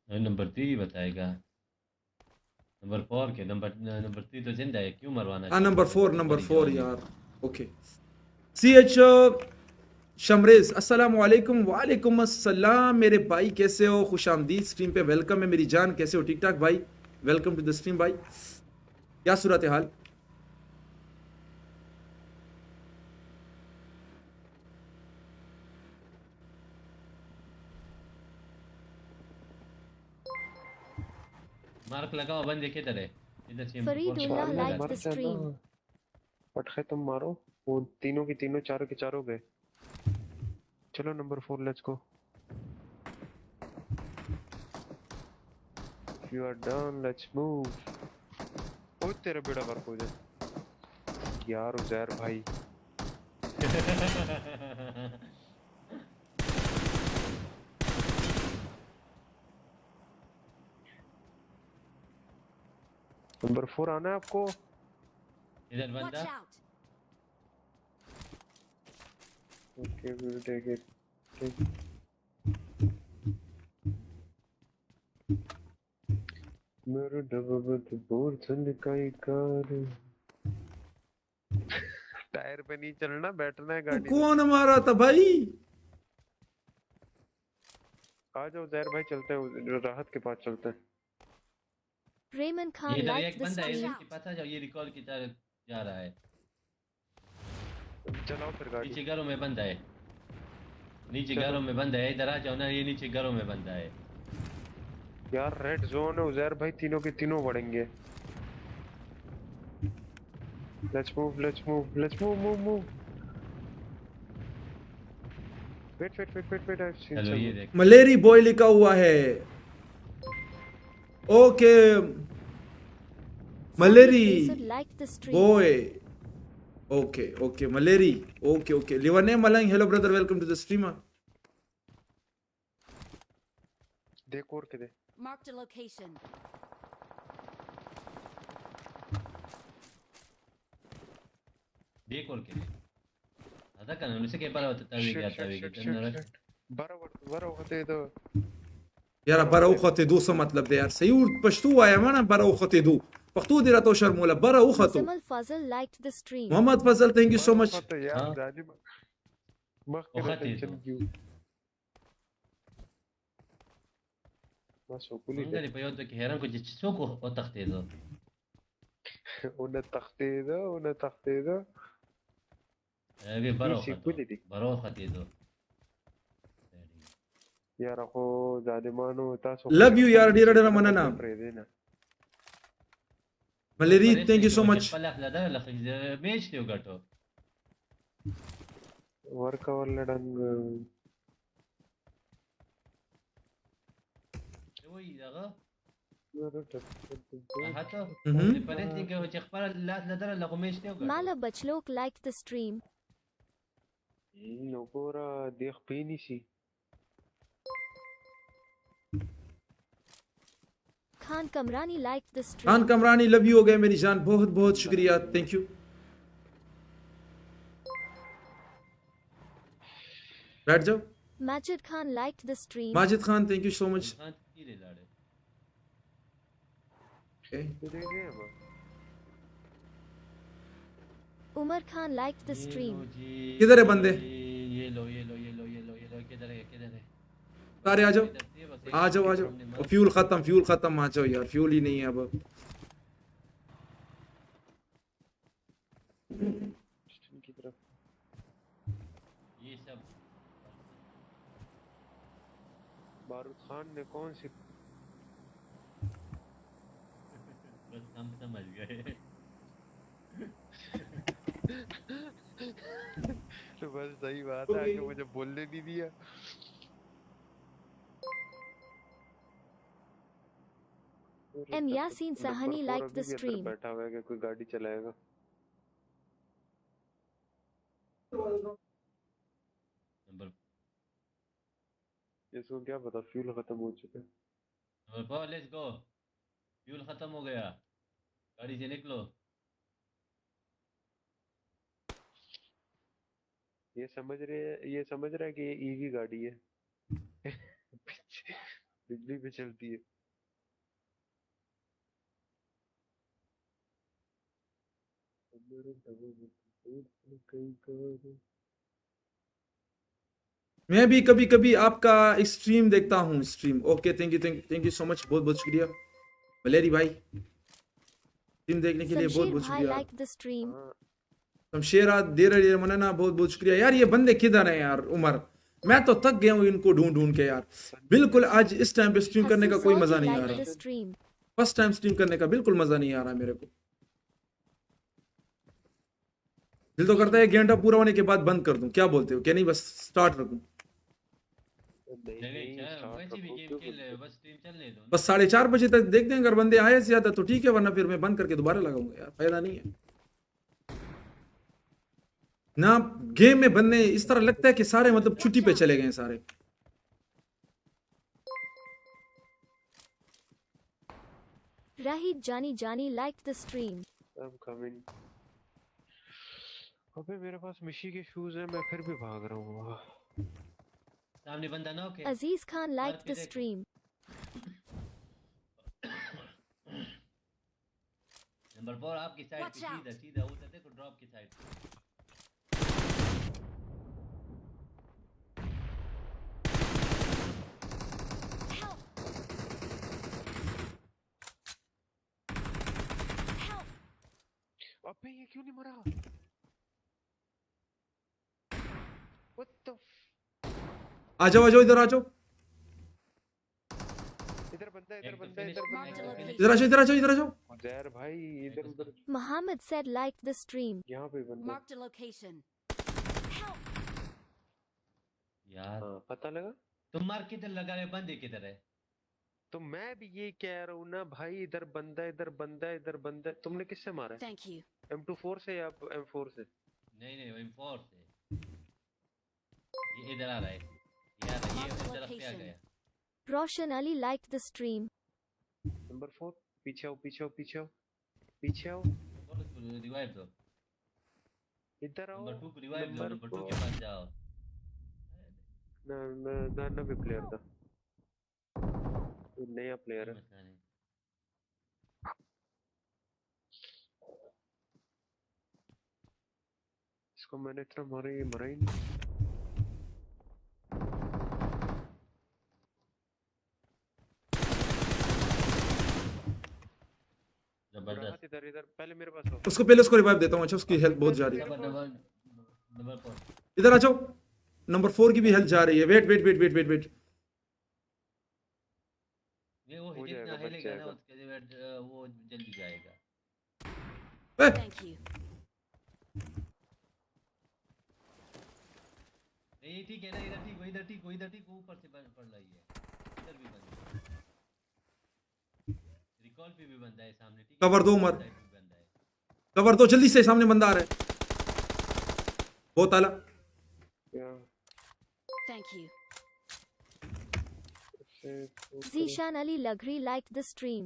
अरे, नंबर थ्री ही बताएगा। नंबर फोर के, नंबर, नंबर थ्री तो जिंदा है, क्यों मरवाना चाहते हो? हाँ, नंबर फोर, नंबर फोर यार। ओके। सी एच शमरेज, अस्सलाम वालेकुम। वालेकुम अस्सलाम मेरे भाई, कैसे हो? खुश आमदीद स्ट्रीम पे, वेलकम है मेरी जान। कैसे हो? ठीक ठाक भाई, welcome to the stream भाई। क्या सूरत हाल? मार्क लगाओ, बंदे किधर है? इधर से फरीदुल्लाह liked the stream. पटखे तुम मारो, वो तीनों की तीनों, चारों के चारों गए। चलो number four, let's go। You are done, let's move. او تیرا بیڑا غرق ہو جائے. یار عزیر بھائی. نمبر فور آنا ہے آپ کو؟ ادھر بندہ. Watch out! Okay, we'll take it. Take it. میرے ڈبے تے بور تھلے کائی کار. ٹائر پہ نہیں چلنا، بیٹھنا ہے تو گاڑی میں. کون مارا تھا بھائی؟ آ جاؤ زہیر بھائی، چلتے ہیں، راحت کے پاس چلتے ہیں. Raymond Khan, یہ ادھر ایک بندہ ہے، اس کے پاس آ جاؤ، یہ ریکال کی طرف جا رہا ہے. چلاؤ پھر گاڑی. نیچے گھروں میں بندہ ہے. نیچے گھروں میں بندہ ہے، ادھر آ جاؤ نا، یہ نیچے گھروں میں بندہ ہے. یار ریڈ زون ہے عزیر بھائی، تینوں کے تینوں بڑھیں گے. Let's move, let's move, let's move, move, move. Wait, wait, wait, wait, wait, I've seen someone. ملیری بوائے لکھا ہوا ہے. اوکے. ملیری بوائے. اوکے، اوکے، ملیری. اوکے، اوکے. لیونے ملنگ، hello brother, welcome to the stream. دیکھ اور کے دے. Marked a location. دیکھ اور کے دے. ادا کنه نو سکه برا وته تاویگی، تاویگی تنره. برا وته، برا وته دو. یاره برا وخته دو څه مطلب دی یار؟ صحیح ور-، پښتو وایه مانه، برا وخته دو. پښتو دی راته شرموله، برا وختو. Muzammil Fazal liked the stream. محمد فضل، thank you so much. یار ظالم. مخکې وخته دو. بس وکولي دي. منګلي په یو ته کې حیران کو چې څوک و-، وتښتېدو. ونه تختېده، ونه تختېده. هغه برا وختو. برا وختېدو. یاره خو ظالمانو تاسو love you یار، ډېره ډېره مننه. پرېدې نه. ملیری، thank you so much. خپل اخله ده، لکه میچ دی وګټو. ورکول له ډنګ. ته وایي دغه؟ هغه ته؟ مهم. د پرېز دی کوي چې خپل لاس له دره له خو میچ دی وکړ. مالا بچلوک liked the stream. نو ګوره، دې خپې نیسي. خان کمرانی liked the stream. خان کمرانی، love you ہو گئے میری جان، بہت بہت شکریہ، thank you. بیٹھ جاؤ. ماجد خان liked the stream. ماجد خان، thank you so much. اوکے. عمر خان liked the stream. کدھر ہے بندے؟ سارے آ جاؤ. آ جاؤ، آ جاؤ. او فیول ختم، فیول ختم، آ جاؤ یار، فیول ہی نہیں ہے اب. ویسٹرن کی طرف. یہ سب. بارود خان نے کون سی؟ بس ہم سمجھ گئے. تو بس صحیح بات ہے کہ مجھے بولنے نہیں دیا. ایم یاسین سہانی liked the stream. بیٹھا ہوا ہے کہ کوئی گاڑی چلائے گا. نمبر اس کو کیا پتا، فیول ختم ہو چکا ہے. نمبر فور، let's go. فیول ختم ہو گیا. گاڑی سے نکلو. یہ سمجھ رہے، یہ سمجھ رہا ہے کہ یہ ای وی گاڑی ہے. بجلی پہ چلتی ہے. میں بھی کبھی کبھی آپ کا اسٹریم دیکھتا ہوں، اسٹریم. اوکے، thank you, thank you, thank you so much، بہت بہت شکریہ ملیری بھائی، اسٹریم دیکھنے کے لیے بہت بہت شکریہ. شمشیر بھائی liked the stream. شمشیر، ڈیرا ڈیرا مننه، بہت بہت شکریہ. یار، یہ بندے کدھر ہیں یار، عمر؟ میں تو تھک گیا ہوں ان کو ڈھونڈ ڈھونڈ کے یار. بالکل، آج اس ٹائم پہ اسٹریم کرنے کا کوئی مزہ نہیں آ رہا. فرسٹ ٹائم اسٹریم کرنے کا بالکل مزہ نہیں آ رہا میرے کو. دل تو کرتا ہے گھنٹہ پورا ہونے کے بعد بند کر دوں، کیا بولتے ہو؟ کہ نہیں، بس سٹارٹ رکھوں؟ नहीं, नहीं, नहीं, चाहे start वैसे भी रखो, game क्यों खेल रहे हो, बंद बस stream चलने दो। बस साढ़े चार बजे तक देखते हैं, अगर बंदे आए ज्यादा तो ठीक है, वरना फिर मैं बंद करके दोबारा लगाऊंगा यार, फायदा नहीं है। ना, game में बंदे इस तरह लगता है कि सारे, मतलब, छुट्टी पे चले गए हैं सारे। Rahid Jani Jani liked the stream. I'm coming. अबे, मेरे पास मिशी के shoes हैं, मैं फिर भी भाग रहा हूँ। सामने बंदा knock है। Aziz Khan liked the stream. Number four आपकी side पे सीधा, सीधा उधर देखो, drop की side। Help! Help! अबे, ये क्यों नहीं मरा? What the f- आ जाओ, आ जाओ, इधर आ जाओ। इधर बंदा है, इधर बंदा है, इधर बंदा है। Marked a location. इधर आ जाओ, इधर आ जाओ, इधर आ जाओ। यार भाई, इधर उधर। Muhammad said liked the stream. यहाँ पे बंदा। Marked a location. Help! यार। हाँ, पता लगा? तुम मार किधर लगा रहे हो? बंदे किधर है? तो मैं भी ये कह रहा हूँ ना भाई, इधर बंदा है, इधर बंदा है, इधर बंदा है। तुमने किससे मारा है? Thank you. M two four से या M four से? नहीं, नहीं, M four से। ये इधर आ रहा है। ये आ रहा है, ये इस तरफ पे आ गया। Roshan Ali liked the stream. Number four, पीछे आओ, पीछे आओ, पीछे आओ, पीछे आओ। Revive दो। इधर आओ। Number two को revive दो, number two के पास जाओ। ना, ना, ना, ना भी player था। ये नया player है। इसको मैंने इतना मारा, ये मरा ही नहीं। जबरदस्त। इधर, इधर, पहले मेरे पास आओ। उसको, पहले उसको revive देता हूँ। अच्छा, उसकी health बहुत जा रही है। Number, number, number four। इधर आ जाओ। Number four की भी health जा रही है। Wait, wait, wait, wait, wait, wait। ये वो हिडिस ना हिलेगा ना, उसके बाद, अ, वो जल्दी जाएगा। ए! Thank you. नहीं, ठीक है ना, इधर ठीक हो, इधर ठीक हो, इधर ठीक हो, ऊपर से बंद पड़ रही है। इधर भी बंद है। Recall पे भी बंदा है सामने, ठीक है? Cover दो, उमर। Side पे बंदा है। Cover दो, जल्दी से, सामने बंदा आ रहा है। बहुत आला। Thank you. Zishan Ali Lagri liked the stream.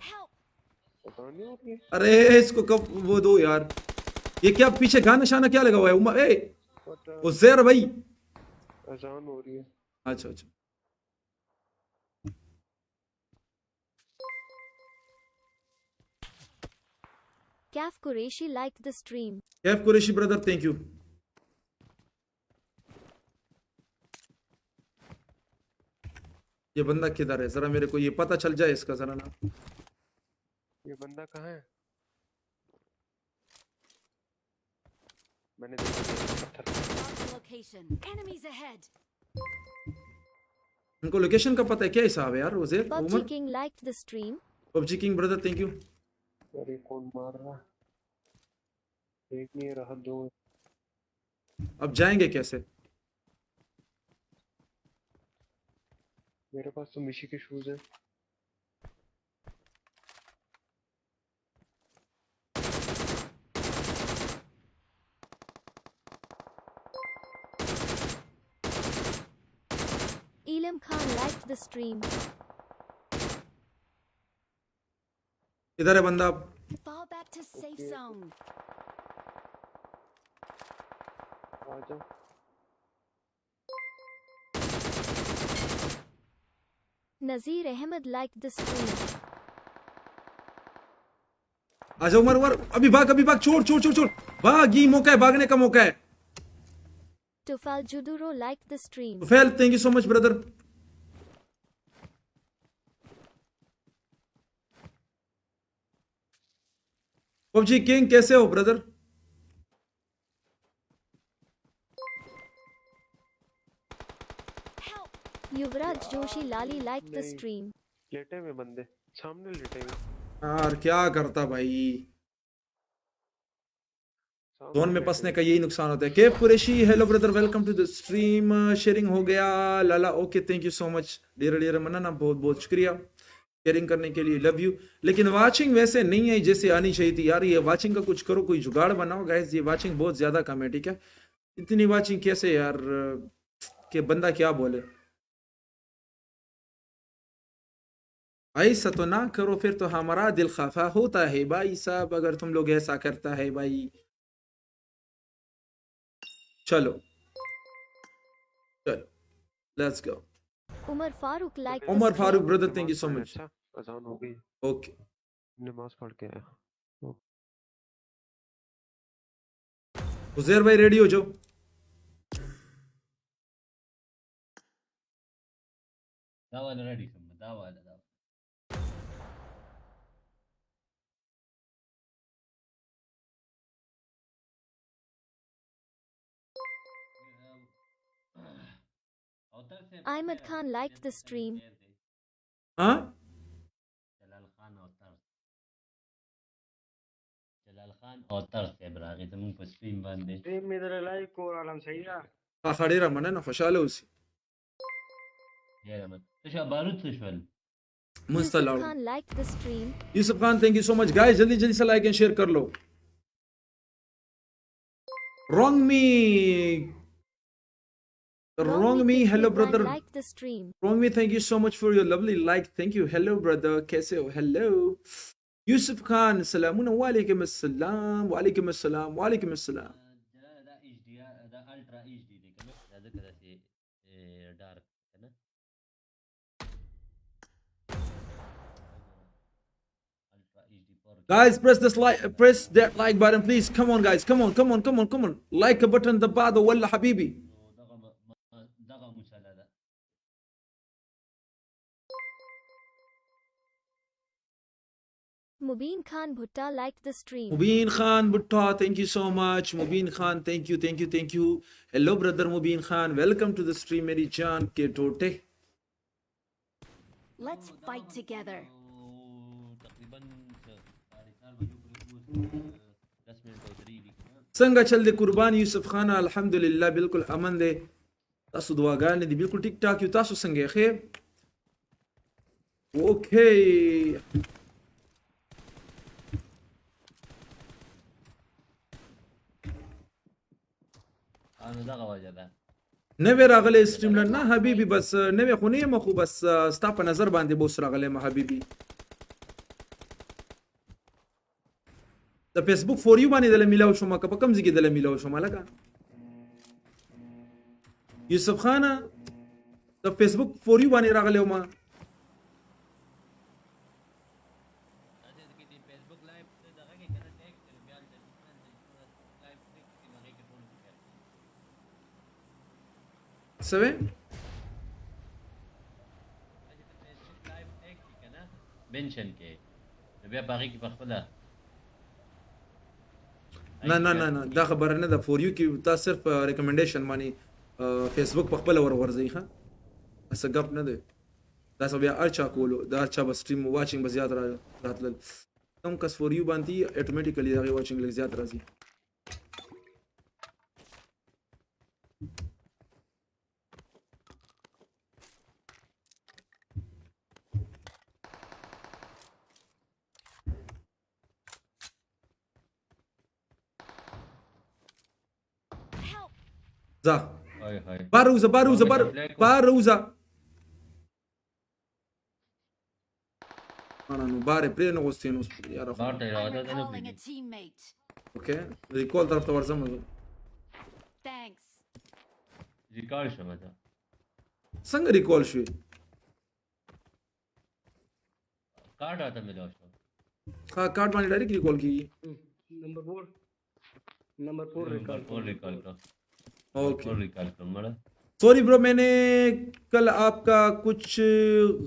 Help! पता नहीं हो रही है। अरे, इसको कब वो दो यार। ये क्या पीछे गाना शाना क्या लगा हुआ है? उमा-, ए, पता उजैर भाई। अजान हो रही है। अच्छा, अच्छा। Kaf Qureshi liked the stream. Kaf Qureshi brother, thank you. ये बंदा किधर है? जरा मेरे को ये पता चल जाए इसका जरा ना। ये बंदा कहाँ है? मैंने देखा पत्थर। Marked a location. Enemies ahead. इनको location का पता है, क्या हिसाब है यार, उजैर, Umar? Pub G King liked the stream. Pub G King brother, thank you. यार, ये कौन मार रहा? एक नहीं है, रहा दो। अब जाएंगे कैसे? मेरे पास तो मिशी के shoes हैं। Elam Khan liked the stream. इधर है बंदा। Fall back to safe zone. आ जाओ। Nazir Ahmed liked the stream. आजा उमर, उमर, अभी भाग, अभी भाग, छोड़, छोड़, छोड़, छोड़, भाग, ये मौका है, भागने का मौका है। Tufal Juduro liked the stream. Tufal, thank you so much, brother. PUBG King, कैसे हो, brother? Help! Yuvraj Joshi Lali liked the stream. लेटे हुए बंदे, सामने लेटे हुए। यार, क्या करता भाई? ज़ोन में फंसने का यही नुकसान होता है। Kaif Qureshi, hello brother, welcome to the stream. Sharing हो गया लाला। Okay, thank you so much. ढेर ढेर मन्ना, बहुत बहुत शुक्रिया शेयरिंग करने के लिए, लव यू। लेकिन वाचिंग वैसे नहीं आई जैसे आनी चाहिए थी यार। ये वाचिंग का कुछ करो, कोई जुगाड़ बनाओ गाइस। ये वाचिंग बहुत ज्यादा कम है, ठीक है? इतनी वाचिंग कैसे यार, कि बंदा क्या बोले। ऐसा तो ना करो, फिर तो हमारा दिल खफा होता है भाई साहब, अगर तुम लोग ऐसा करता है भाई। चलो, चलो, let's go. Umar Farooq like the stream. Umar Farooq brother, thank you so much. अच्छा, अजान हो गई। ओके। नमाज पढ़ के आया। उजैर भाई, रेडी हो जाओ। دا والا ریڈي شم، دا والا، دا والا. Ahmed Khan liked the stream. ها؟ جلال خان او طرز. جلال خان او طرز صاحب راغی زموږ په سټریم باندې. سټریم مې در لایک کور، عالم صحیح ده. ها، ها، ډېره مننه، خوشحاله اوسې. ډېره مننه. څه شو، بارود څه شول؟ مونږ ته Yusuf لاړو. Khan liked the stream. Yusuf Khan, thank you so much. Guys, جلدی جلدی سره لایک اینڈ شیئر کر لو. Wrong me. Wrong me, hello brother. Like the stream. Wrong me, thank you so much for your lovely like. Thank you. Hello brother, کیسے ہو؟ Hello. یوسف خان، سلامونه. وعلیکم السلام، وعلیکم السلام، وعلیکم السلام. دا، دا ایچ ډي آر، دا الټرا ایچ ډي دی کنه؟ دا ځکه داسې، اه، ډارک کنه؟ Guys, press this like, press that like button, please. Come on, guys. Come on, come on, come on, come on. Like a button, the bad ولا حبيبي. Mubin Khan Bhutta liked the stream. Mubin Khan Bhutta, thank you so much. Mubin Khan, thank you, thank you, thank you. Hello, brother Mubin Khan. Welcome to the stream, میری جان کے ٹوٹے. Let's fight together. څنګه چل دی قربان یوسف خان؟ الحمدلله، بالکل امن دی. تاسو دعاګانې دي، بالکل ټیک ټاک یو. تاسو څنګه یې؟ ښه؟ اوکې. او نو دغه وجه ده. نوی راغلی سټریم لر؟ نه حبیبي، بس نوی خو نه یم، خو بس ستا په نظر باندې بوس راغلی یم حبیبي. د فیسبوک فور یو باندې دله میلاو شوم، که په کوم ځای کې دله میلاو شوم؟ لکه یوسف خانه، د فیسبوک فور یو باندې راغلی وم. څه وې؟ مینشن کې. نو بیا په هغې کې په خپله نه، نه، نه، نه، دا خبره نه ده. فور یو کې تا صرف، آه، ریکمنډیشن باندې، آه، فیسبوک په خپله ورغورځوي، ښه؟ هسه ګپ نه دی. دا څه بیا هر چا کولو، د هر چا به سټریم واچینګ به زیات را-، راتلل. کوم کس فور یو باندې اتوماتیکلی د هغې واچینګ لږ زیات راځي. ځه. هاي، هاي. بار ووزه، بار ووزه، بار، بار ووزه. انا نو بار پرې نه غوستې نو یاره خو. بار ته اراده ده نه پرېږدي. اوکې، ریکال طرف ته ورځم زه. ریکال شوم زه. څنګه ریکال شوې؟ کارت راته ملاو شو. ها، کارت باندې ډایرکټ ریکال کیږي. نمبر فور. نمبر فور ریکال کړ. اوکې. فور ریکال کړ، مړه. سوری برو، میں نے کل آپ کا کچھ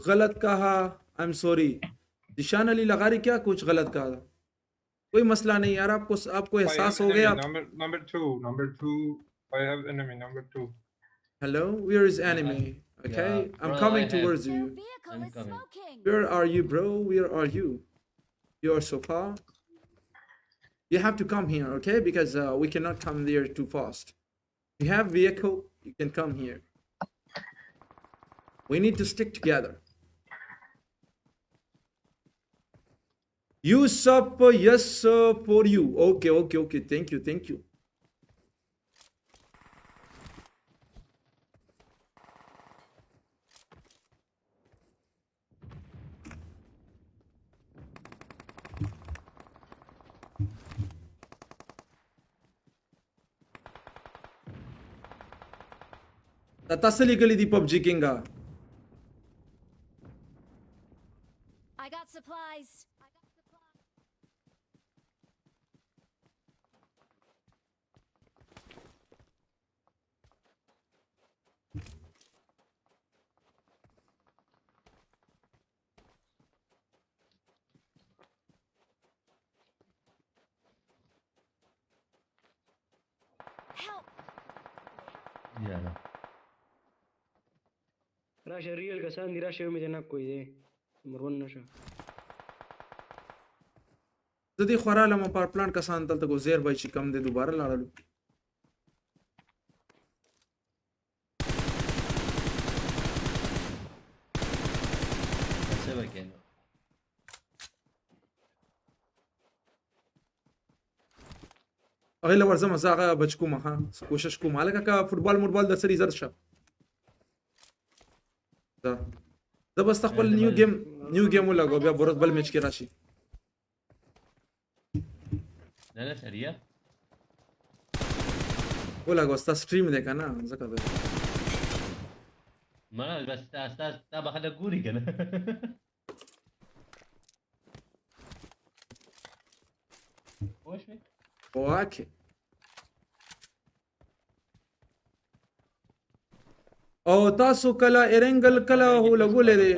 غلط کہا، آئی ایم سوری. ذیشان علی لغاری کیا کچھ غلط کہا؟ کوئی مسئلہ نہیں یار، آپ کو، آپ کو احساس ہو گیا. Number, number two, number two. I have enemy, number two. Hello, where is enemy? Okay, I'm coming towards you. Where are you, bro? Where are you? You are so far. You have to come here, okay? Because, uh, we cannot come there too fast. You have vehicle, you can come here. We need to stick together. You sub, uh, yes, uh, for you. Okay, okay, okay. Thank you, thank you. دا تاسو لیکلی دی پبجی کینگه. I got supplies. Help! یاره. راشه، ریل کسان دی، راشه، یو می ته ناک کوی دی. نمبر ون نشه. زه دې خورا لمه پر پلان کسان دلته کو زیر بای چې کم دی دوباره لاړلو. څه وکړو؟ هغه له ورځه مزه هغه بچ کوم، ها، کوشش کوم. هلکه که فوتبال موتبال د سری زر شه. دا. زه بس خپل نیو ګیم، نیو ګیم ولګو، بیا برس بل میچ کې راشي. نه، نه، سریع. ولګو، ستا سټریم دی که نه؟ ځکه به. مه، بس ستا، ستا، ستا به خلک ګوري که نه؟ پوه شوې؟ اوکې. او تاسو کله ایرنګل کله هو لګولې دی؟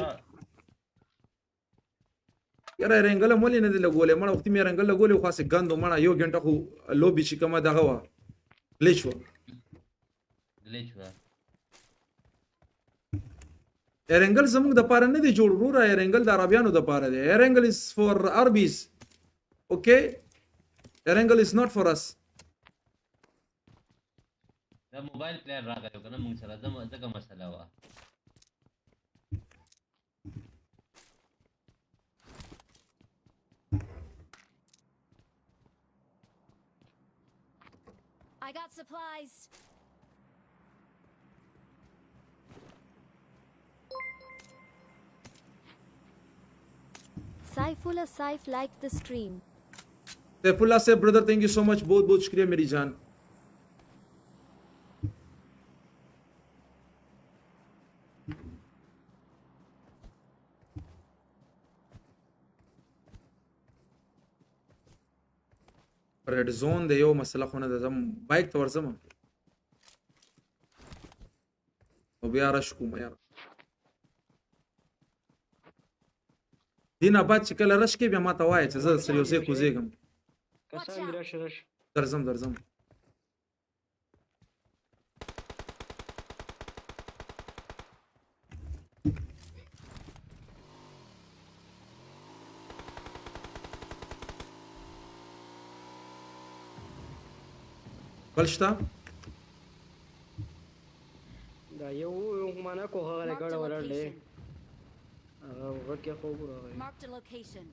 یاره، ایرنګل هم ولې نه دی لګولې؟ مړه وختي مې ایرنګل لګولې و، خاصې ګند و مړه، یو ګنټه خو لوبي چې کومه دغه وه، ګلیچ وه. ګلیچ وه. ایرنګل زموږ د پاره نه دی جوړ وروره، ایرنګل د عربیانو د پاره دی. ایرنګل is for Arabs. Okay? ایرنګل is not for us. دا موبایل پلیر راغلی و که نه موږ سره، ځکه مسله وه. I got supplies. Saifullah Saif liked the stream. Saifullah Saif, brother, thank you so much. بہت بہت شکریہ میری جان. ریډ زون دی، یو مسله خو نه ده. ځم بایک ته ورځم. او بیا رش کوم یار. دینه بعد چې کله رش کوې، بیا ما ته وایه چې زه سره یو ځای کوزیږم. کسان دی، رش، رش. درځم، درځم. بل شته؟ دا یو، یو معنا کوه، هغه له ګاډه ولاړ دی. هغه ورکه خو ورغی. Marked a location.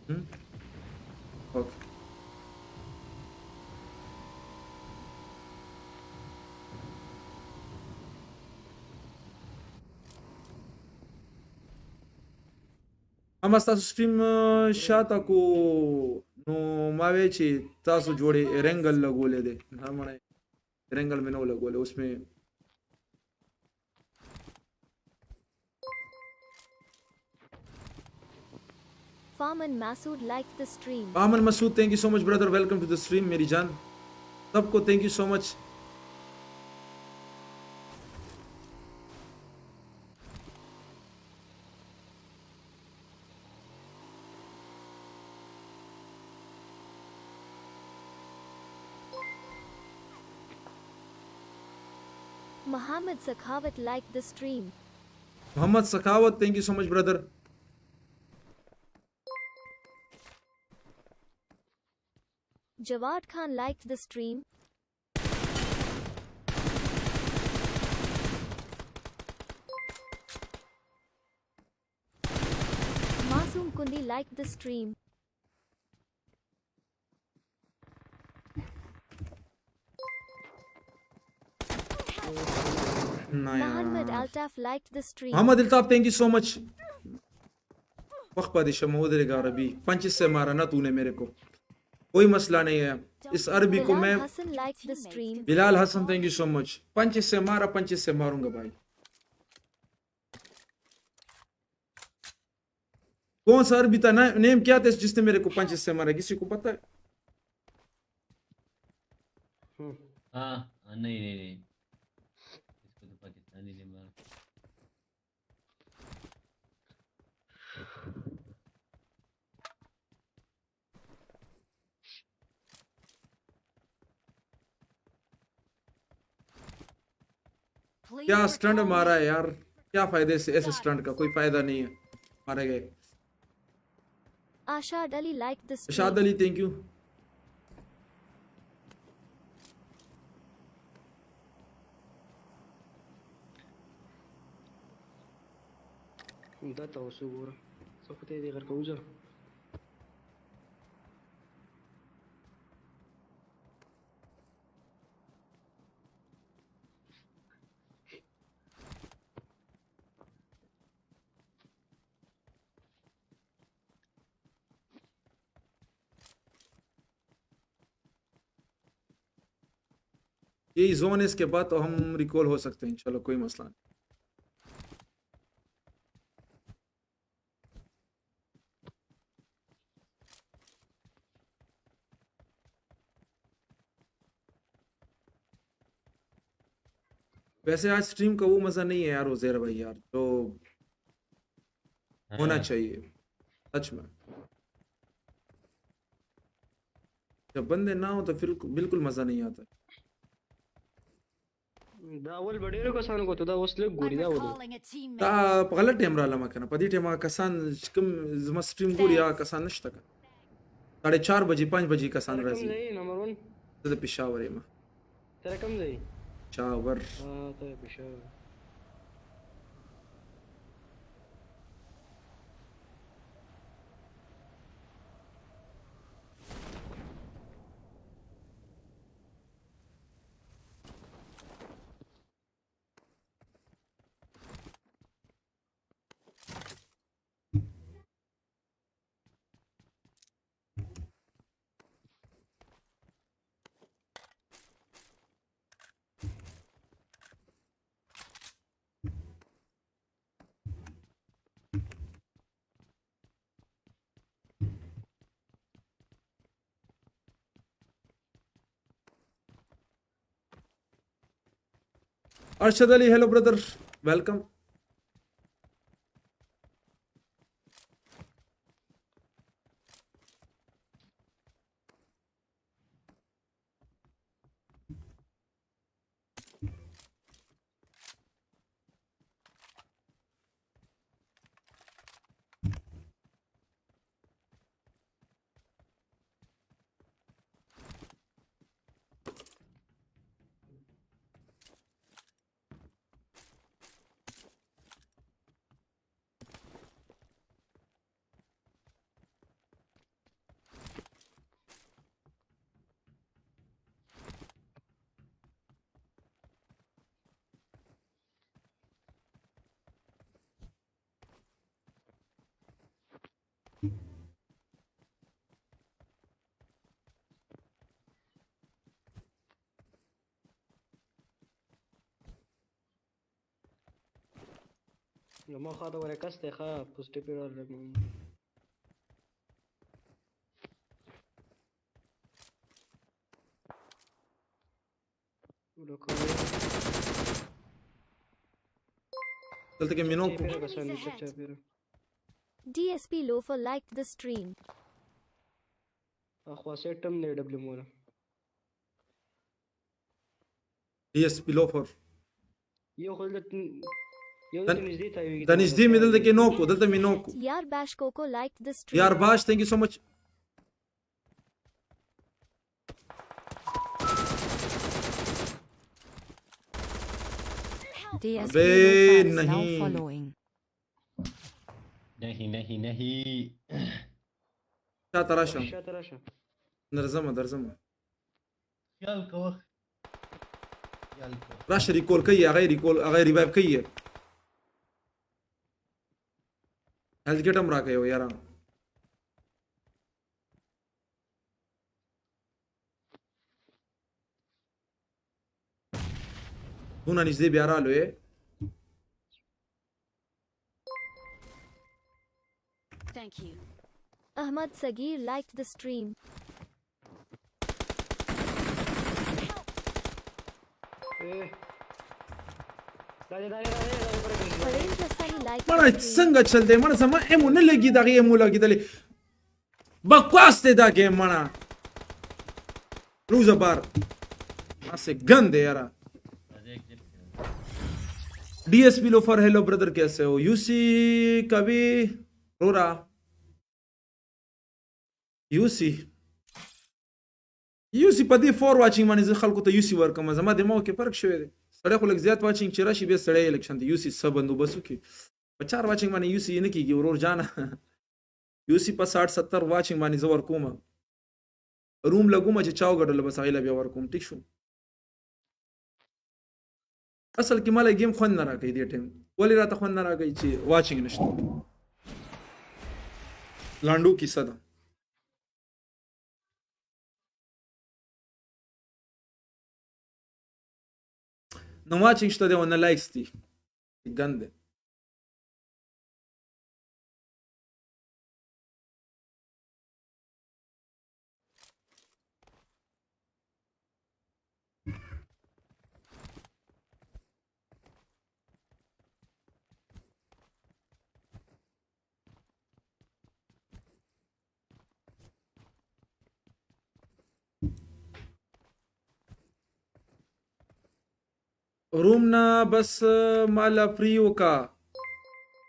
هم؟ اوکې. اما ستاسو سټریم، آه، شاته کو، نو ما وی چې تاسو جوړې ایرنګل لګولې دی. نه مړی. ایرنګل مې نه و لګولې، اوس مې Farman Masood liked the stream. Farman Masood, thank you so much, brother. Welcome to the stream, میری جان. سب کو thank you so much. Muhammad Sakhawat liked the stream. Muhammad Sakhawat, thank you so much, brother. Jawad Khan liked the stream. Masoom Kundi liked the stream. Muhammad Altaf liked the stream. Muhammad Altaf, thank you so much. وخت پاتې شه، مه ودرېږه عربي. پنچ حصے مارا نه تو نے میرے کو. کوئی مسئلہ نہیں ہے. اس عربی کو میں. Bilal Hassan liked the stream. Bilal Hassan, thank you so much. پنچ حصے مارا، پنچ حصے ماروں گا بھائی. کون سا عربی تھا نا-، نیم کیا تھا جس نے میرے کو پنچ حصے مارا؟ کسی کو پتہ ہے؟ ہاں، ہاں، نہیں، نہیں، نہیں. اس کو تو پاکستانی نے مارا. کیا اسٹنٹ مارا ہے یار؟ کیا فائدہ اس، اس اسٹنٹ کا؟ کوئی فائدہ نہیں ہے. مارے گئے. Ashad Ali liked the stream. Ashad Ali, thank you. دا ته اوسو ګوره. څه خو ته دې غر کوزه. یہی زون ہے، اس کے بعد تو ہم ریکال ہو سکتے ہیں، چلو کوئی مسئلہ نہیں. ویسے آج سٹریم کا وہ مزہ نہیں ہے یار عزیر بھائی یار، جو ہونا چاہیے سچ میں. جب بندے نہ ہو تو پھر بالکل مزہ نہیں آتا. دا اول به ډېرو کسانو کوته، دا اوس لږ ګوري، دا ولې؟ دا په غلط ټایم رالمه کنه، په دې ټایم هغه کسان چې کوم زما سټریم ګوري، هغه کسان نشته کنه. ساڑھے چار بجې، پنج بجې کسان راځي. زه د پېښور یم. ته کوم ځای؟ پېښور. ها، ته پېښور. Arshad Ali, hello brother, welcome. زما خوا ته ورکس دی، ښه، پوسټي پیرو لرم. دلته کې مینو کو. چاپیره کسان دي، چپ چاپیره. D S P Loafer liked the stream. اخوا سیټ هم دی ډبلیو مولا. D S P Loafer. یو خو دلته، یو دلته نږدې تاویږي. د نږدې مې دلته کې نوکو، دلته مې نوکو. Yar Bash Coco liked the stream. Yar Bash, thank you so much. D S P ابے Lofar is now نہیں۔ Following. نہیں، نہیں، نہیں۔ شاته راشه۔ شاته راشه۔ درځم، درځم۔ خیال کوه۔ خیال کوه۔ راشه، ریکول کوي، هغه ریکول، هغه ریوایو کوي. هیلث کیټ هم راکوي یاره۔ دونه نږدې بیا رالو یې. Thank you. Ahmad Sagir liked the stream. اے۔ دا دې، دا دې، دا دې، دا دې، دا دې، دا دې، دا دې۔ Orange Lasani liked the stream. مړه، څنګه چل دی؟ مړه، زما ایمو نه لګي، دغه ایمو لګېدلې. بکواس دی دا ګیم مانا۔ روزه بار۔ اسه ګند یاره۔ D S P Lofar، hello brother، کیسے ہو؟ یوسی کوي رورا۔ یوسی۔ یوسی په دې فور واچینګ باندې زه خلکو ته یوسی ورکوم. زما دماغ کې فرق شوی دی. سړی خو لږ زیات واچینګ چې راشي، بیا سړی یې لک شانته یوسی څه بندوبست وکړي. په چار واچینګ باندې یوسی نه کیږي، ورور جانه۔ یوسی په ساٹھ ستر واچینګ باندې زه ورکوم. روم لګوم چې چا وګټله، بس هغې له بیا ورکوم. ټیک شو. اصل کې ماله ګیم خوند نه راکوي دې ټایم. ولې راته خوند نه راکوي؟ چې واچینګ نشته. لانډو کیسه ده. نه واچینګ شته دی او نه لایکس دي. ګند دی. روم نه بس ماله فری وکا.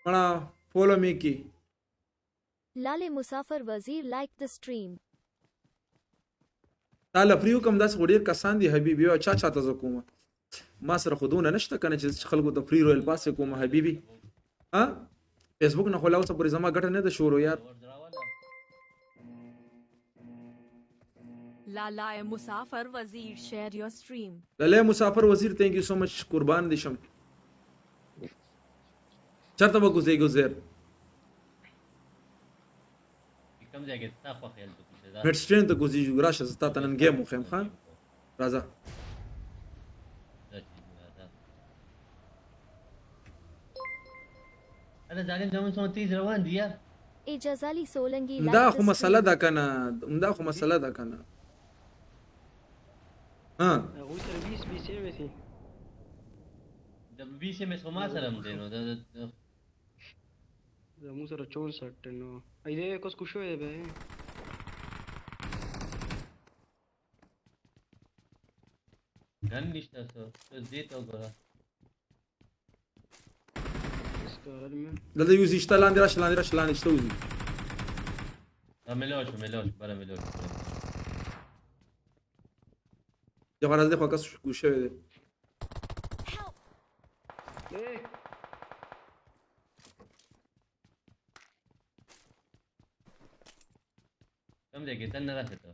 مانا فالو می کی. لالې مسافر وزیر liked the stream. تا له فری وکم، داسې خو ډېر کسان دي حبیبي، او چا چاته زه کوم؟ ما سره خو دونه نشته کنه چې خلکو ته فری رویل پاس کوم حبیبي. ها؟ فیسبوک نه خو لا اوسه پورې زما ګټه نه ده شروع یار. لالای مسافر وزیر، share your stream. لالای مسافر وزیر، thank you so much، قربان دې شم. چرته به کوزې ګوزیر؟ کوم ځای کې ستا خوښه هلته کوزې ده؟ مېډ سټرین ته کوزې جو، راشه، زه تا ته نن ګیم وخیم، ښه؟ راځه. اره ظالم زمون څومره تیز روان دی یار. اعجاز علي سولنگي دا خو مسله ده کنه، دا خو مسله ده کنه. ها. هغوی سره بیس بیس ایم ایس دی. د بیس ایم ایس خو ما سره هم دی نو، د، د، د زمون سره چونسٹھ نو. ای دې کوس کوشو یې به. ګن نشته څه، ته دې ته وګوره. دلته یو ځی شته، لاندې راشه، لاندې راشه، لاندې شته وزي. دا مې لوش، مې لوش، بره مې لوش. یو غرض دې خو کس کوشو دی. کوم ځای کې؟ تن نه راشه ته.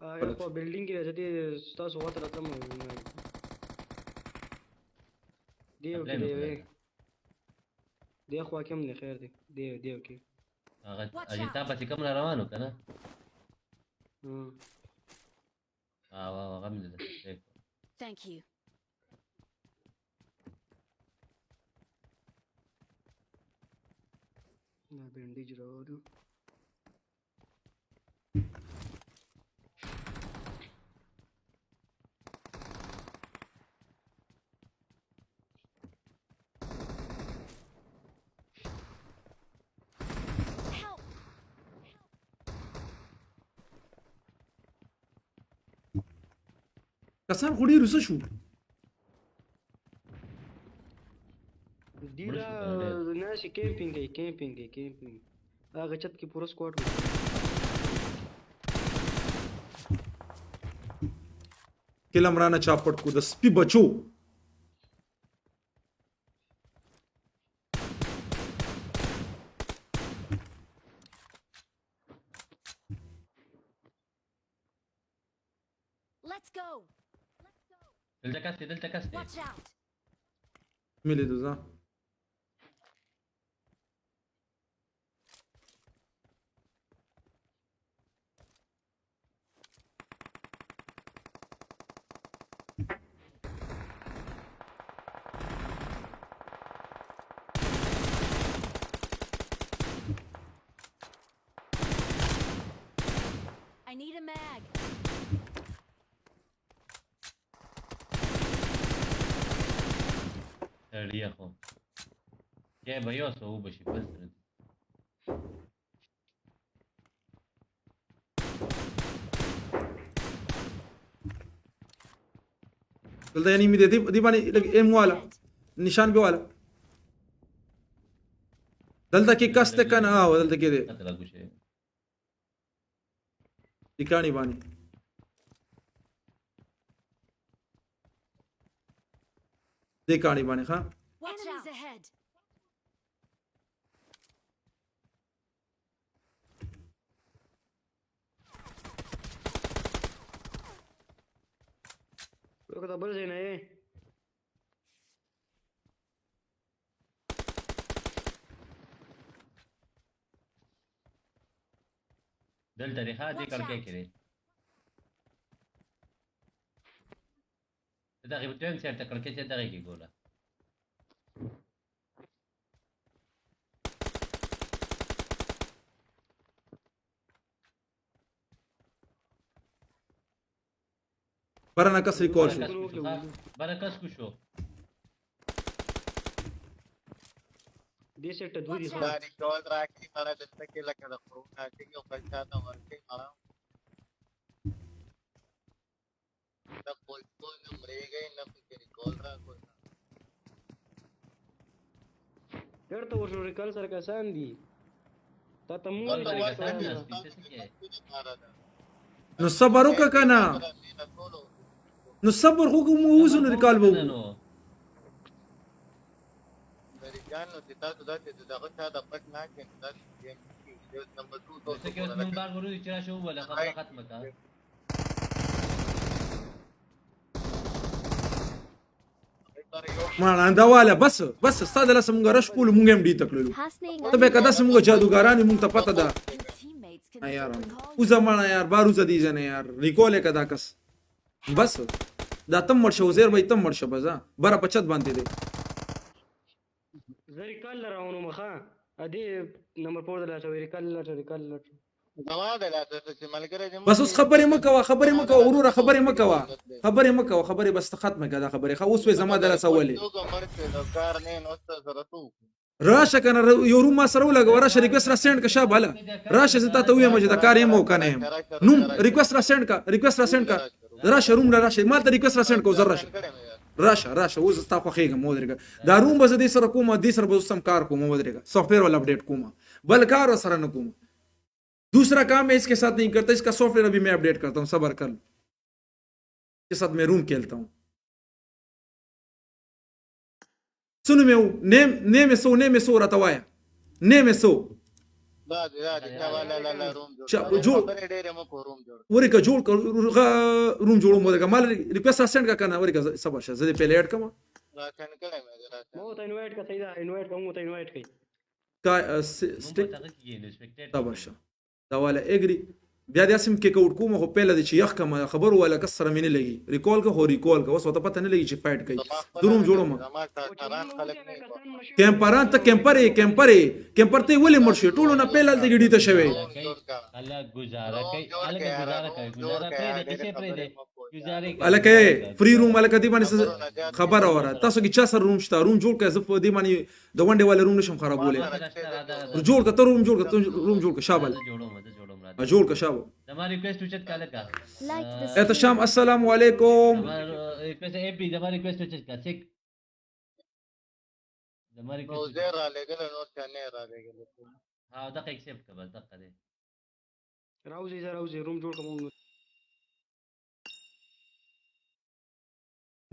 آه، یو خو بلډینګ کې راځه، دې ستاسو خوا ته راتلم. دې یو کې دی وی. دې خوا کې هم دی، خیر دی. دې، دې یو کې. هغه، هغه تا پسې کوم را روانو که نه؟ هو. آه، واه، واه، غم دې ده. Thank you. دا بینډیج راوړو. کسان خو ډېر وسه شو. دی دا نه شي کیمپینګ کوي، کیمپینګ کوي، کیمپینګ. هغه چت کې پوره سکواډ وو. کلم رانه چاپټ کو د سپي بچو. Let's go. دلته کس دی، دلته کس دی. Watch out. مې لیدو زه. I need a mag. سړی خو. یا به یو څه وبه شي، بس. دلته یعنی مې دی، دی، دی باندې لږ ایم واله. نشان به واله. دلته کې کس ته کنه، آه، دلته کې دی. دی کاڻي باندې. دی کاڻي باندې، ها؟ Watch out. Enemies ahead. وکړه بل ځای نه یې. دلته دی، ها، دې کړکۍ کې دی. دغه دویم سایډ ته کړکۍ چې دغه کې ګوله. برنه کس ریکال شو. برنه کس کو شو. دې سیټ ته دوی دي. دا ریکال راکړي، مړه دلته کې لکه د خرو راکړي او بل چا ته ورکړي، مړه. نه پولیسو نه مریږی، نه پکې ریکال راکوي. بیرته ورشو، ریکال سره کسان دي. تا ته مو ورته ورته ورته کسان دي. نو صبر وکړه کنه. نو صبر خو کوم وزو نو ریکال به وکړو. مریجان نو چې تاسو داسې د دغه چا د پټ نه کړئ، نو داسې ګیم کېږي. یو نمبر ټو، تاسو ورسره کوم بار ورو چې راشه ووله، خبره ختمه کړه. مانا، دا واله، بس، بس، ستا د لاسه مونږ رش کولو، مونږ هم دې ته کړلو. ته به که داسې مونږ جادوګران یو، مونږ ته پته ده. نه یار، اوزه مانا یار، بار اوزه دې زنه یار، ریکال یې که دا کس. بس، دا تم مړ شه، عزیر بای تم مړ شه، بس، ها. بره په چت باندې دی. زه ریکال لره ونو مخه. ا دې نمبر فور د لاسه وي، ریکال لره، ریکال لره. زما د لاسه ته چې ملګری دې بس اوس خبرې مه کوه، خبرې مه کوه، وروره، خبرې مه کوه. خبرې مه کوه، خبرې بس ختمه کړه دا خبرې. ښه، اوس وې زما د لاسه ولې. څوک مر شي، نو کار نه، نو ستاسو سره څه وکړو؟ راشه کنه، ر-، یو روم ما سره ولګوه، راشه، ریکویسټ را سینډ که، شابه، هله. راشه، زه تا ته ویم چې دا کار یې مو کنه یم. نوم، ریکویسټ را سینډ که، ریکویسټ را سینډ که. راشه، روم را راشه، ما ته ریکویسټ را سینډ که، زه راشه. راشه، راشه، اوس زه ستا خوښېږم، ودرېږه. دا روم به زه دې سره کوم، دې سره به زه سم کار کوم، ودرېږه. سافټویر والا اپډیټ کوم. بل کار ورسره نه کوم. دوسرا کام میں اس کے ساتھ نہیں کرتا، اس کا سافٹ ویئر ابھی میں اپڈیٹ کرتا ہوں، صبر کر لو۔ اس کے ساتھ میں روم کھیلتا ہوں۔ څه نوم یې و؟ نیم، نیم یې څه و؟ نیم یې څه و؟ راته وایه. نیم یې څه و؟ دا دی، دا دی، دا والا، لا، لا، روم جوړ کړه. جوړ. خبرې ډېرې مه کوه، روم جوړ کړه. ورکه جوړ کړه، روغه روم جوړوم، ورکه. ما له ریکویسټ را سینډ کړه کنه، ورکه زه، صبر شه، زه دې پهله اېډ کړم. را سینډ کړی مې، زه را سینډ. ما ورته انوایټ کړه، صحیح ده، انوایټ کوم، ورته انوایټ کړئ. کا-، ا، س-، موږ سټیک؟ په دغه کې یې ریسپیکټیډ صبر شه. دا والا اېګري. بیا داسې هم کیک آوټ کوم، خو پهله دې چې یخ کړم، خبرو والا کس سره مې نه لګي. ریکال که، خو ریکال که. اوس ورته پته نه لګي چې فایټ کوي. زه روم جوړوم. کیمپران، ته کیمپر یې، کیمپر یې. کیمپر ته یې ولې مړ شوې؟ ټولو نه پهله هلته ډیته شوی. هلک ګزاره کوي، هلک ګزاره کوي، ګزاره پرېږده، کیسې پرېږده. ګزاره کوي. هلکه، فری روم، هلکه دې باندې څه خبره وره. تاسو کې چا سره روم شته؟ روم جوړ کړه، زه په دې باندې د ونډې والے روم نشم خرابولی. ما سره شته، راته، راته. جوړ که، ته روم جوړ که، ته روم جوړ که، شابه. زه جوړوم، زه جوړوم، راته. آ، جوړ که، شابه. زما ریکویسټ اوچت که لکه. لایک د آ، احتشام، السلام علیکم. زما ریکویسټ، ایم پي، زما ریکویسټ اوچت که، چیک. زما ریکویسټ اوچت که. زیر را لېږلی، نور چا نه را لېږلی. ها، دغه اکسپټ که، بس دغه دی. راوزی، زه راوزی، روم جوړ کوم.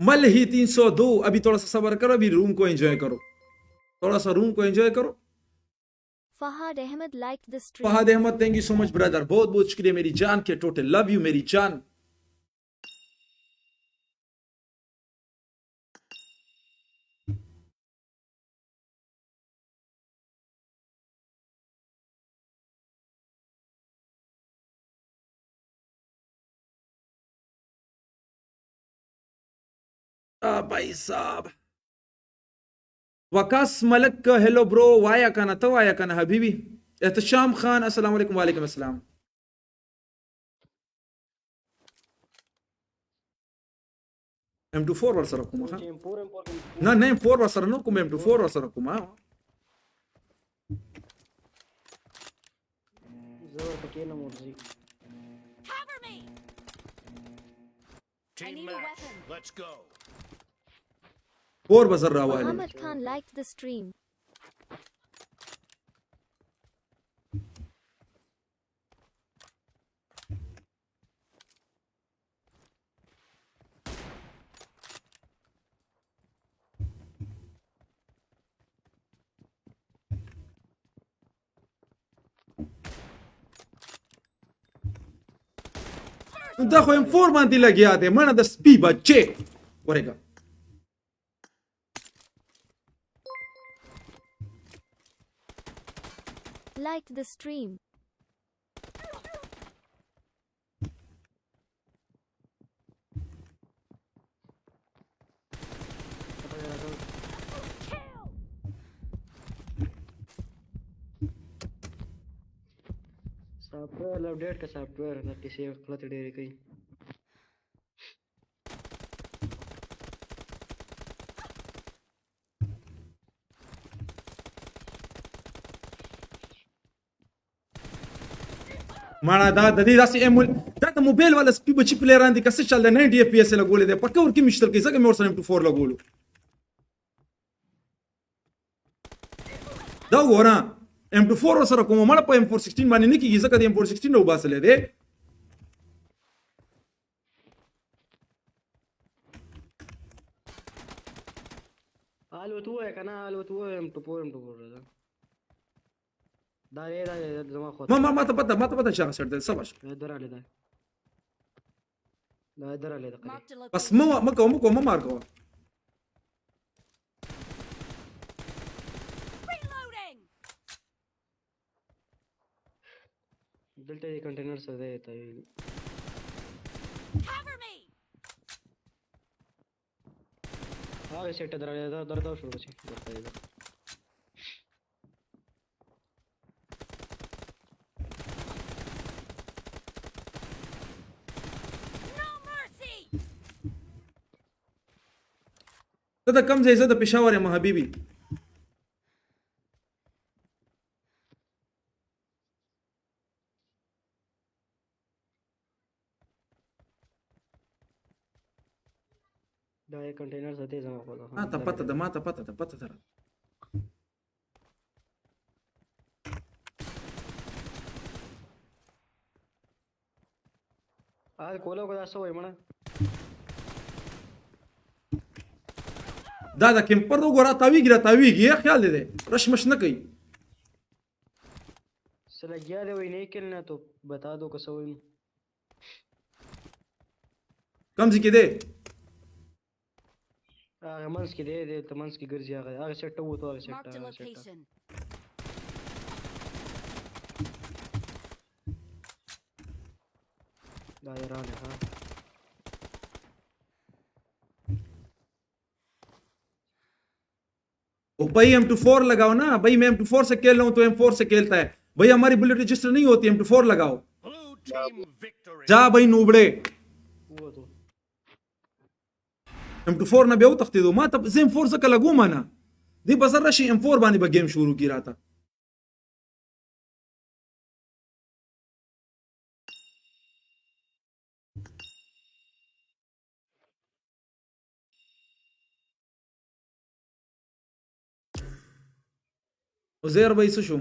مل ہی تین سو دو، ابھی تھوڑا سا صبر کرو، ابھی روم کو انجوائے کرو، تھوڑا سا روم کو انجوائے کرو۔ فہد احمد لائک دی سٹریم۔ فہد احمد، thank you so much brother، بہت بہت شکریہ میری جان کے ٹوٹے، لو یو میری جان۔ آ، بھائی صاحب۔ وقاص ملک، hello bro، وایا کنه، ته وایا کنه حبیبی۔ احتشام خان، السلام علیکم۔ وعلیکم السلام۔ M two four ورسره کوم، ها؟ نه، نه، M four ورسره نه کوم، M two four ورسره کوم، ها؟ زه ورته کینم ورزی۔ Cover me! I need a weapon. Let's go. Four به زر راوالي. Muhammad Khan liked the stream. دا خو M four باندې لګیا دی، مانا د سپي بچې. ورېګه. Liked the stream. سافټویر اپډیټ که سافټویر نه کیسې غلطې ډېرې کوي. مانا دا د دې داسې ایمول، دا د موبایل والا سپي بچي پلیران دي، که څه چل دی، ninety F P S لګولې دی، په کور کې مشتل کوي، ځکه مې ورسره M two four لګولو. دا وګوره، M two four ورسره کوم، مانا په M four sixteen باندې نه کیږي، ځکه د M four sixteen نه وباسلې دی. الوت ووایه کنه، الوت ووایه، M two four، M two four ده. دا دی، دا دی، دا زما خو ما، ما، ما ته پته، ما ته پته چې هغه سیټ دی، څه به شي؟ دا درغلی ده. دا درغلی ده، قدی. Marked a location. بس مه، مه کوه، مه کوه، مه مار کوه. Reloading! دلته یې کنټینر سره دی، ته یې Cover me! هغه سیټ ته درغلی ده، درته شروع شي، درته یې ده. No mercy! ته د کوم ځای؟ زه د پېښور یم، حبیبي. دا یې کنټینر ساتي زما خو ده. ما ته پته ده، ما ته پته ده، پته ده. آ، کوله کو دا څه وایي مړه؟ دا د کیمپر وګوره، تاویږي، را تاویږي، یې خیال دې دی، رش مش نه کوي. څه لګیا دی وایي، نه کل نه تو بتا دو که څه وایي. کوم ځای کې دی؟ هغه منځ کې دی، دی ته منځ کې ګرځي، هغه، هغه سیټ ته ووتو، هغه سیټ ته، Marked a هغه سیټ ته. Location. دا یې راغلی، ها. او بھائی M two four لگاؤ نا، بھائی میں M two four سے کھیل رہا ہوں تو M four سے کھیلتا ہے۔ بھائی ہماری بلٹ رجسٹر نہیں ہوتی، M two four لگاؤ۔ Blue team victory. جا بھائی نوبڑے۔ ووتو۔ M two four نه بیا وتښتېدو. ما ته زه M four ځکه لګوم نه. دې په زر راشي M four باندې به ګیم شروع کړي راته. عزیر بھائی څه شو؟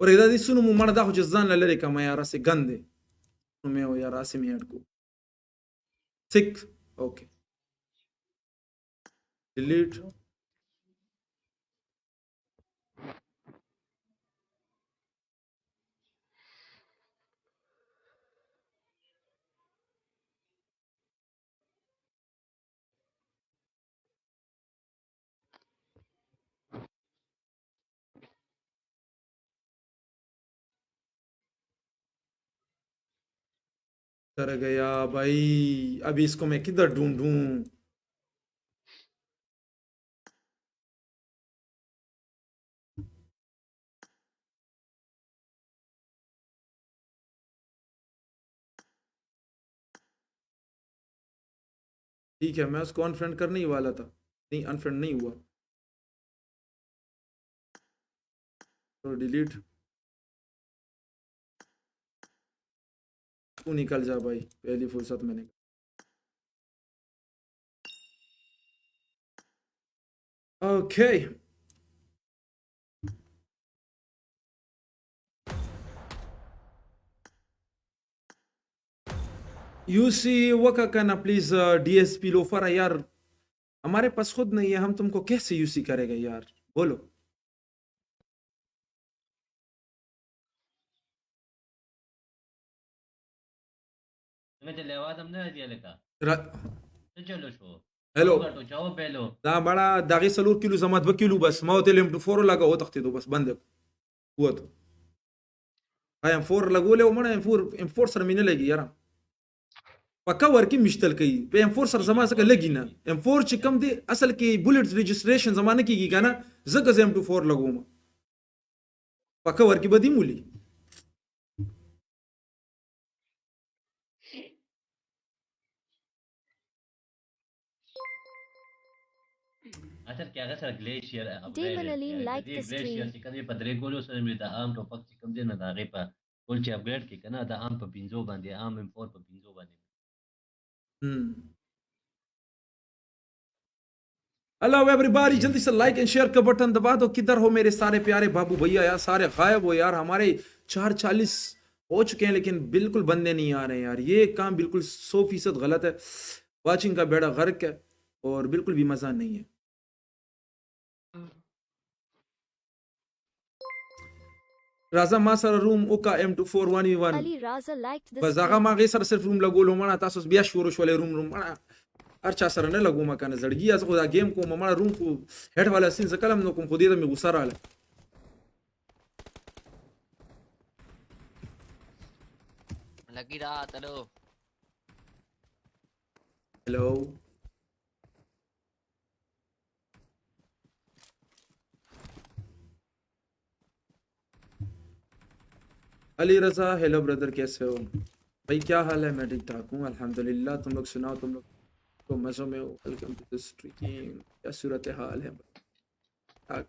ورې دا دې څه نوم و مانا، دا خو چې ځان له لرې کمه یار، هسې ګند دی. نوم یې و یار، هسې مې اډ کو. Six. Okay. Delete. کدھر گیا بھائی؟ اب اس کو میں کدھر ڈھونڈوں؟ ٹھیک ہے، میں اس کو انفرینڈ کرنے ہی والا تھا۔ نہیں، انفرینڈ نہیں ہوا۔ تو ڈیلیٹ۔ تو نکل جا بھائی، پہلی فرصت میں نکل۔ اوکے۔ یو سی وکا کنا پلیز، ڈی ایس پی لوفر یار، ہمارے پاس خود نہیں ہے، ہم تم کو کیسے یو سی کرے گا یار؟ بولو۔ څنګه چلې؟ آواز هم نه راځي هلکه. را- څه چلو شو؟ هلو. وکړو، چاو پیلو. دا مړه، دغه څلور کیلو زما دوه کیلو بس. ما وته ایم ټو فور لګا، وتختېدو بس، بند یې ووت. دا ایم فور لګولې و مړه، ایم فور، ایم فور سره مې نه لګي یاره. په کور کې مشتل کوي. په ایم فور سره زما څخه لګي نه. ایم فور چې کم دی، اصل کې بولټ رجسٹریشن زما نه کیږي کنه، ځکه زه ایم ټو فور لګوم. په کور کې به دې مولي. اصل کې هغه سره ګلیشیر اپډیټ دی. Demon Alim like the stream. چې کله په درې ګولو سره مې د عام ټوپک چې کوم دی نه، د هغې په ګول چې اپډیټ کړي کنه، د عام په پنځو باندې، عام ایم فور په پنځو باندې. Hello everybody, جلدی سے لائک اینڈ شیئر کا بٹن دبا دو. کدھر ہو میرے سارے پیارے بابو بھیا یار؟ سارے غائب ہو یار. ہمارے چار چالیس ہو چکے ہیں لیکن بالکل بندے نہیں آ رہے ہیں یار. یہ کام بالکل سو فیصد غلط ہے. واچنگ کا بیڑا غرق ہے اور بالکل بھی مزہ نہیں ہے. راځه ما سره روم وکا، ایم ټو فور ون وي ون. علي Raza liked this stream. بس هغه ما هغې سره صرف روم لګولو مړه، تاسو بیا شروع شولې روم روم مړه. هر چا سره نه لګوم کنه زړګي، زه خو دا ګیم کوم مړه، روم خو هیډ والا سین زه کله هم نه کوم، خو دې ته مې غوسه راغله. لګي را تلو. هلو. علی رضا، ہیلو بردر، کیسے ہو؟ بھائی کیا حال ہے؟ میں ٹھیک ٹھاک ہوں الحمدللہ. تم لوگ سناؤ، تم لوگ تو مزوں میں ہو؟ ویلکم ٹو دی اسٹریم. کیا صورتحال ہے؟ ٹھاک،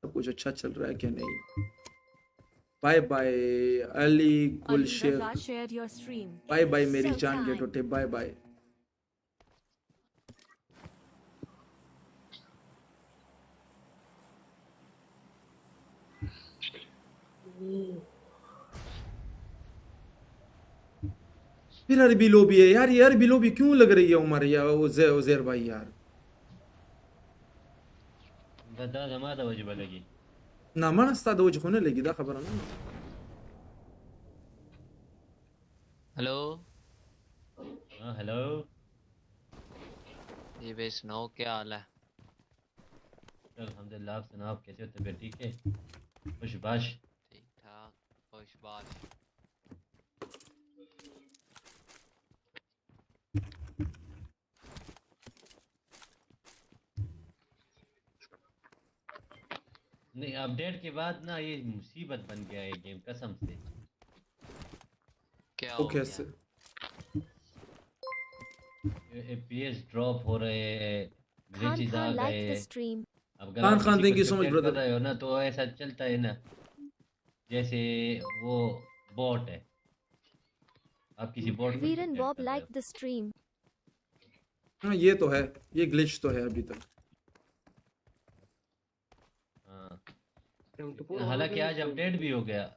سب کچھ اچھا چل رہا ہے کہ نہیں؟ بائے بائے علی گل شیخ. بائے بائے میری جان کے ٹوٹے، بائے بائے. پھر عربی لوبی ہے یار، یہ عربی لوبی کیوں لگ رہی ہے عمر یا عزیر، عزیر بھائی یار؟ دا، دا زما د وجې به لګي. نه، مړه، ستا د وجې خو نه لګي، دا خبره نه ده. ہیلو. ہاں، ہیلو. جی بھائی سناؤ، کیا حال ہے؟ الحمدللہ، آپ سناؤ، آپ کیسے ہو؟ طبیعت ٹھیک ہے؟ خوش باش؟ ٹھیک ٹھاک، خوش باش. نہیں، اپڈیٹ کے بعد نا یہ مصیبت بن گیا ہے گیم، قسم سے. کیا ہو گیا؟ ایف پی ایس ڈراپ ہو رہے ہیں، گلیچز آ گئے ہیں. اب اگر آپ کسی کو سپورٹ کر رہے ہو نا تو ایسا چلتا ہے نا، جیسے وہ بوٹ ہے. آپ کسی بوٹ کو سپورٹ کر رہے ہو. ہاں، یہ تو ہے، یہ گلچ تو ہے ابھی تک. ہاں. حالانکہ آج اپڈیٹ بھی ہو گیا.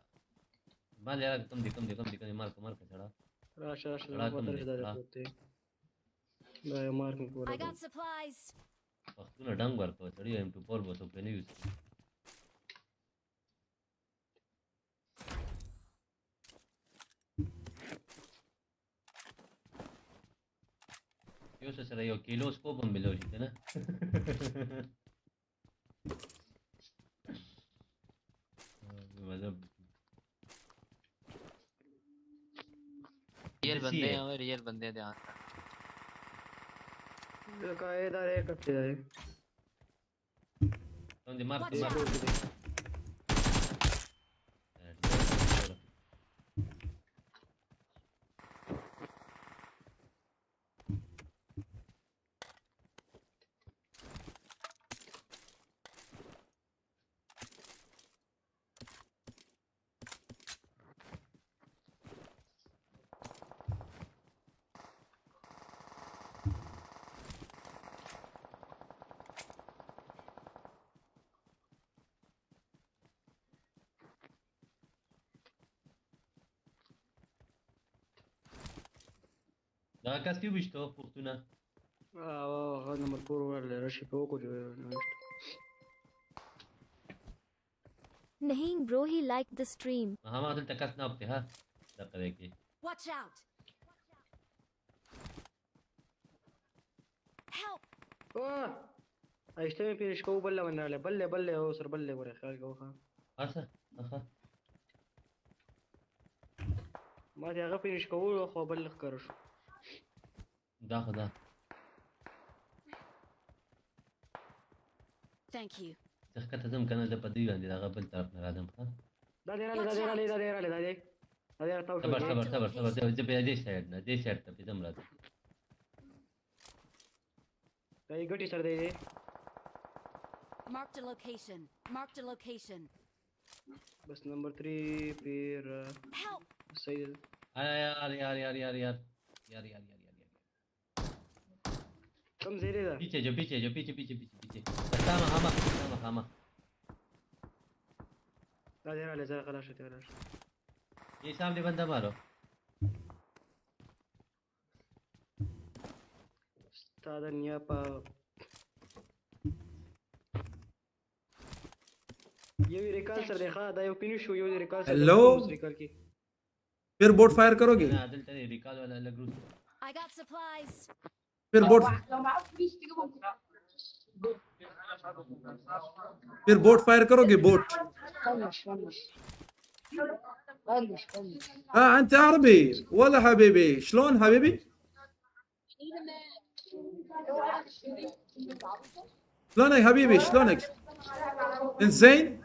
مال یار، کم دی، کم دی، کم دی، کم دی، مار کو، مار کو، چھڑا. راشه، راشه، چھڑا، کم دی، چھڑا. دا مار کو پورا. I got supplies. وختونه ډنګ ورکوه، سړی ایم ټو فور به څوک نه یوز کوي. یو څه سره یو کیلو سکوپ هم ملو شي، که نه؟ مطلب، ریئل بندے ہیں، ریئل بندے ہیں، دھیان رکھنا۔ لکا اے دا رے کٹے دا اے۔ تم دے مار، مار۔ دا کس کیو وشتو پختونه؟ آه، هغه نمبر فور ورله راشي په وکړو. نهین bro, he liked the stream. هما دلته کس نه وکته، ها؟ دقه دی کی. Watch out! Help! اوه! ایشته می فینیش کوو، بل له ونراله، بل له، بل له، او سر بل له ورې خیال کوو، ها. هسه، هسه. ما ته هغه فینیش کوو، خو بل له ښکاره شو. دا خو دا. Thank you. زه ښکته ځم کنه، زه په دوی باندې د هغه بل طرف نه راځم، ها؟ دا دی راله، دا دی راله، دا دی راله، دا دی. دا دی راتاو شو. صبر، صبر، صبر، صبر، زه، زه په دې سایډ نه، دې سایډ ته په ځم راځم. دا یې ګټي سر دی، دی. Marked a location. Marked a location. بس نمبر تھری پیر، آ، Help! صحیح دی. آ، یار، یار، یار. یار، یار، یار، یار. کم زیرې ده؟ پیچھے جو، پیچھے جو، پیچھے، پیچھے، پیچھے، پیچھے. رستا مخامخ، رستا مخامخ. دا دی راله، زه خلاص شو، ته خلاص شو. یې سامنے بنده مارو. استاد نیا په یو ریکال سره دی، ښه، دا یو فینیش شو، یو ریکال سره دی، هلو؟ ریکال کی. پھر بوٹ فائر کرو گے؟ نه، دلته دی ریکال والا لگ روس. I got supplies. پھر بوٹ، پھر بوٹ فائر کرو گے، بوٹ؟ ها، انت عربي ولا حبيبي؟ شلون حبيبي؟ شلونك حبيبي؟ شلونك؟ انت زين؟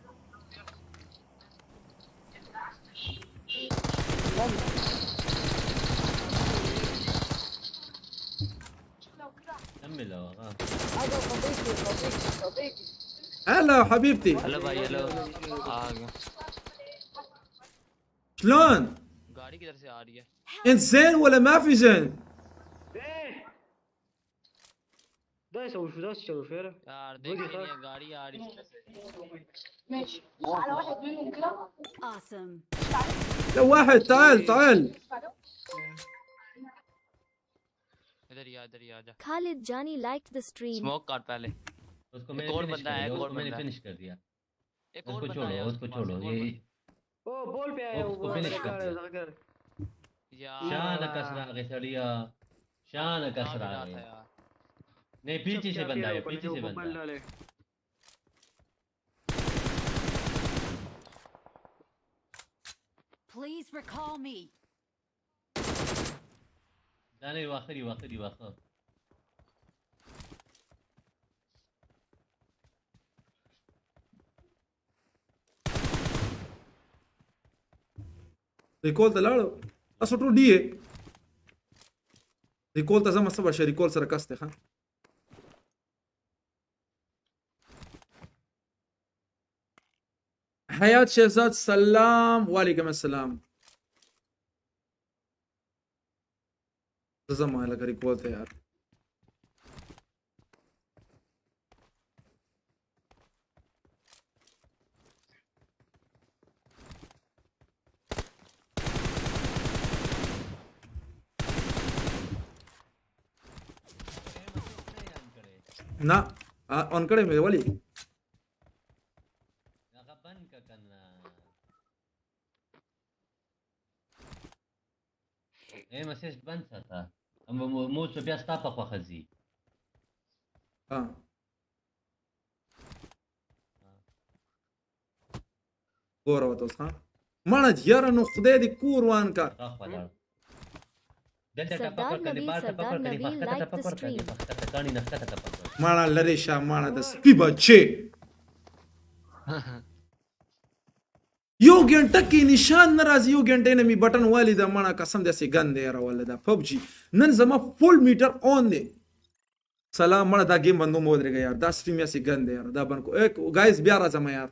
كمل، آه. هذا صديقي، صديقي، صديقي. هلا حبيبتي. هلا بھائی، ہیلو۔ آ گیا۔ شلون؟ گاڑی کدھر سے آ رہی ہے؟ انت زين ولا ما في زين؟ دا څه وشو؟ دا څه چل وشو یاره؟ یار، دیکھ ودی ښه. یہ گاڑی آ رہی ہے۔ Awesome. لا، واحد، تعال، تعال. ادھر ہی آ، ادھر ہی آ جا۔ Khalid Jani liked the stream. اسموک کر پہلے۔ اس کو میں نے فنش کر دیا، اس کو میں نے فنش کر دیا۔ ایک اور بندہ آیا اس کے پاس، ایک اور بندہ۔ او، بول پہ آیا، اس کو فنش کر دیا۔ یار۔ شان کس راغی سڑیا۔ شان کس راغی۔ نہیں، پیچھے سے بندہ آیا، پیچھے سے بندہ۔ Please recall me. دا نه، یوه اخر، یوه اخر، یوه اخر. ریکول ته لاړو. تاسو ټول ډي یې. ریکول ته ځم، څه به شي، ریکول سره کس دی، ښه. حیات شهزاد سلام. وعلیکم السلام. زه ځم لکه ریکول ته یار. نه، آ، اون کړی مې دی، ولې؟ هغه بند که کنه. اے، مسیج بند ساته. هم مو-، مو څه بیا ستا په خوښه ځي. ها. ها. ګوره وته اوس، ها؟ مانا یاره، نو خدای دې کور وان کا. دا خو لاړ. دلته ټپه کور کدی بار ټپه کور کدی پخته ټپه کور کدی پخته ته کاڻی نخته ته ټپه کور. مانا لرې شه، مانا د سپي بچې. یو ګنټه کې نشان نه راځي، یو ګنټه نه می بٹن والی دا، مانا قسم داسې ګند دی یاره، والله دا پبجي. نن زما فول میټر اون دی. سلام، مانا دا ګیم بندو مو ودرېږه یار، دا سټریم یاسې ګند دی یاره، دا بند کو. اے ګایز، بیا راځم یار،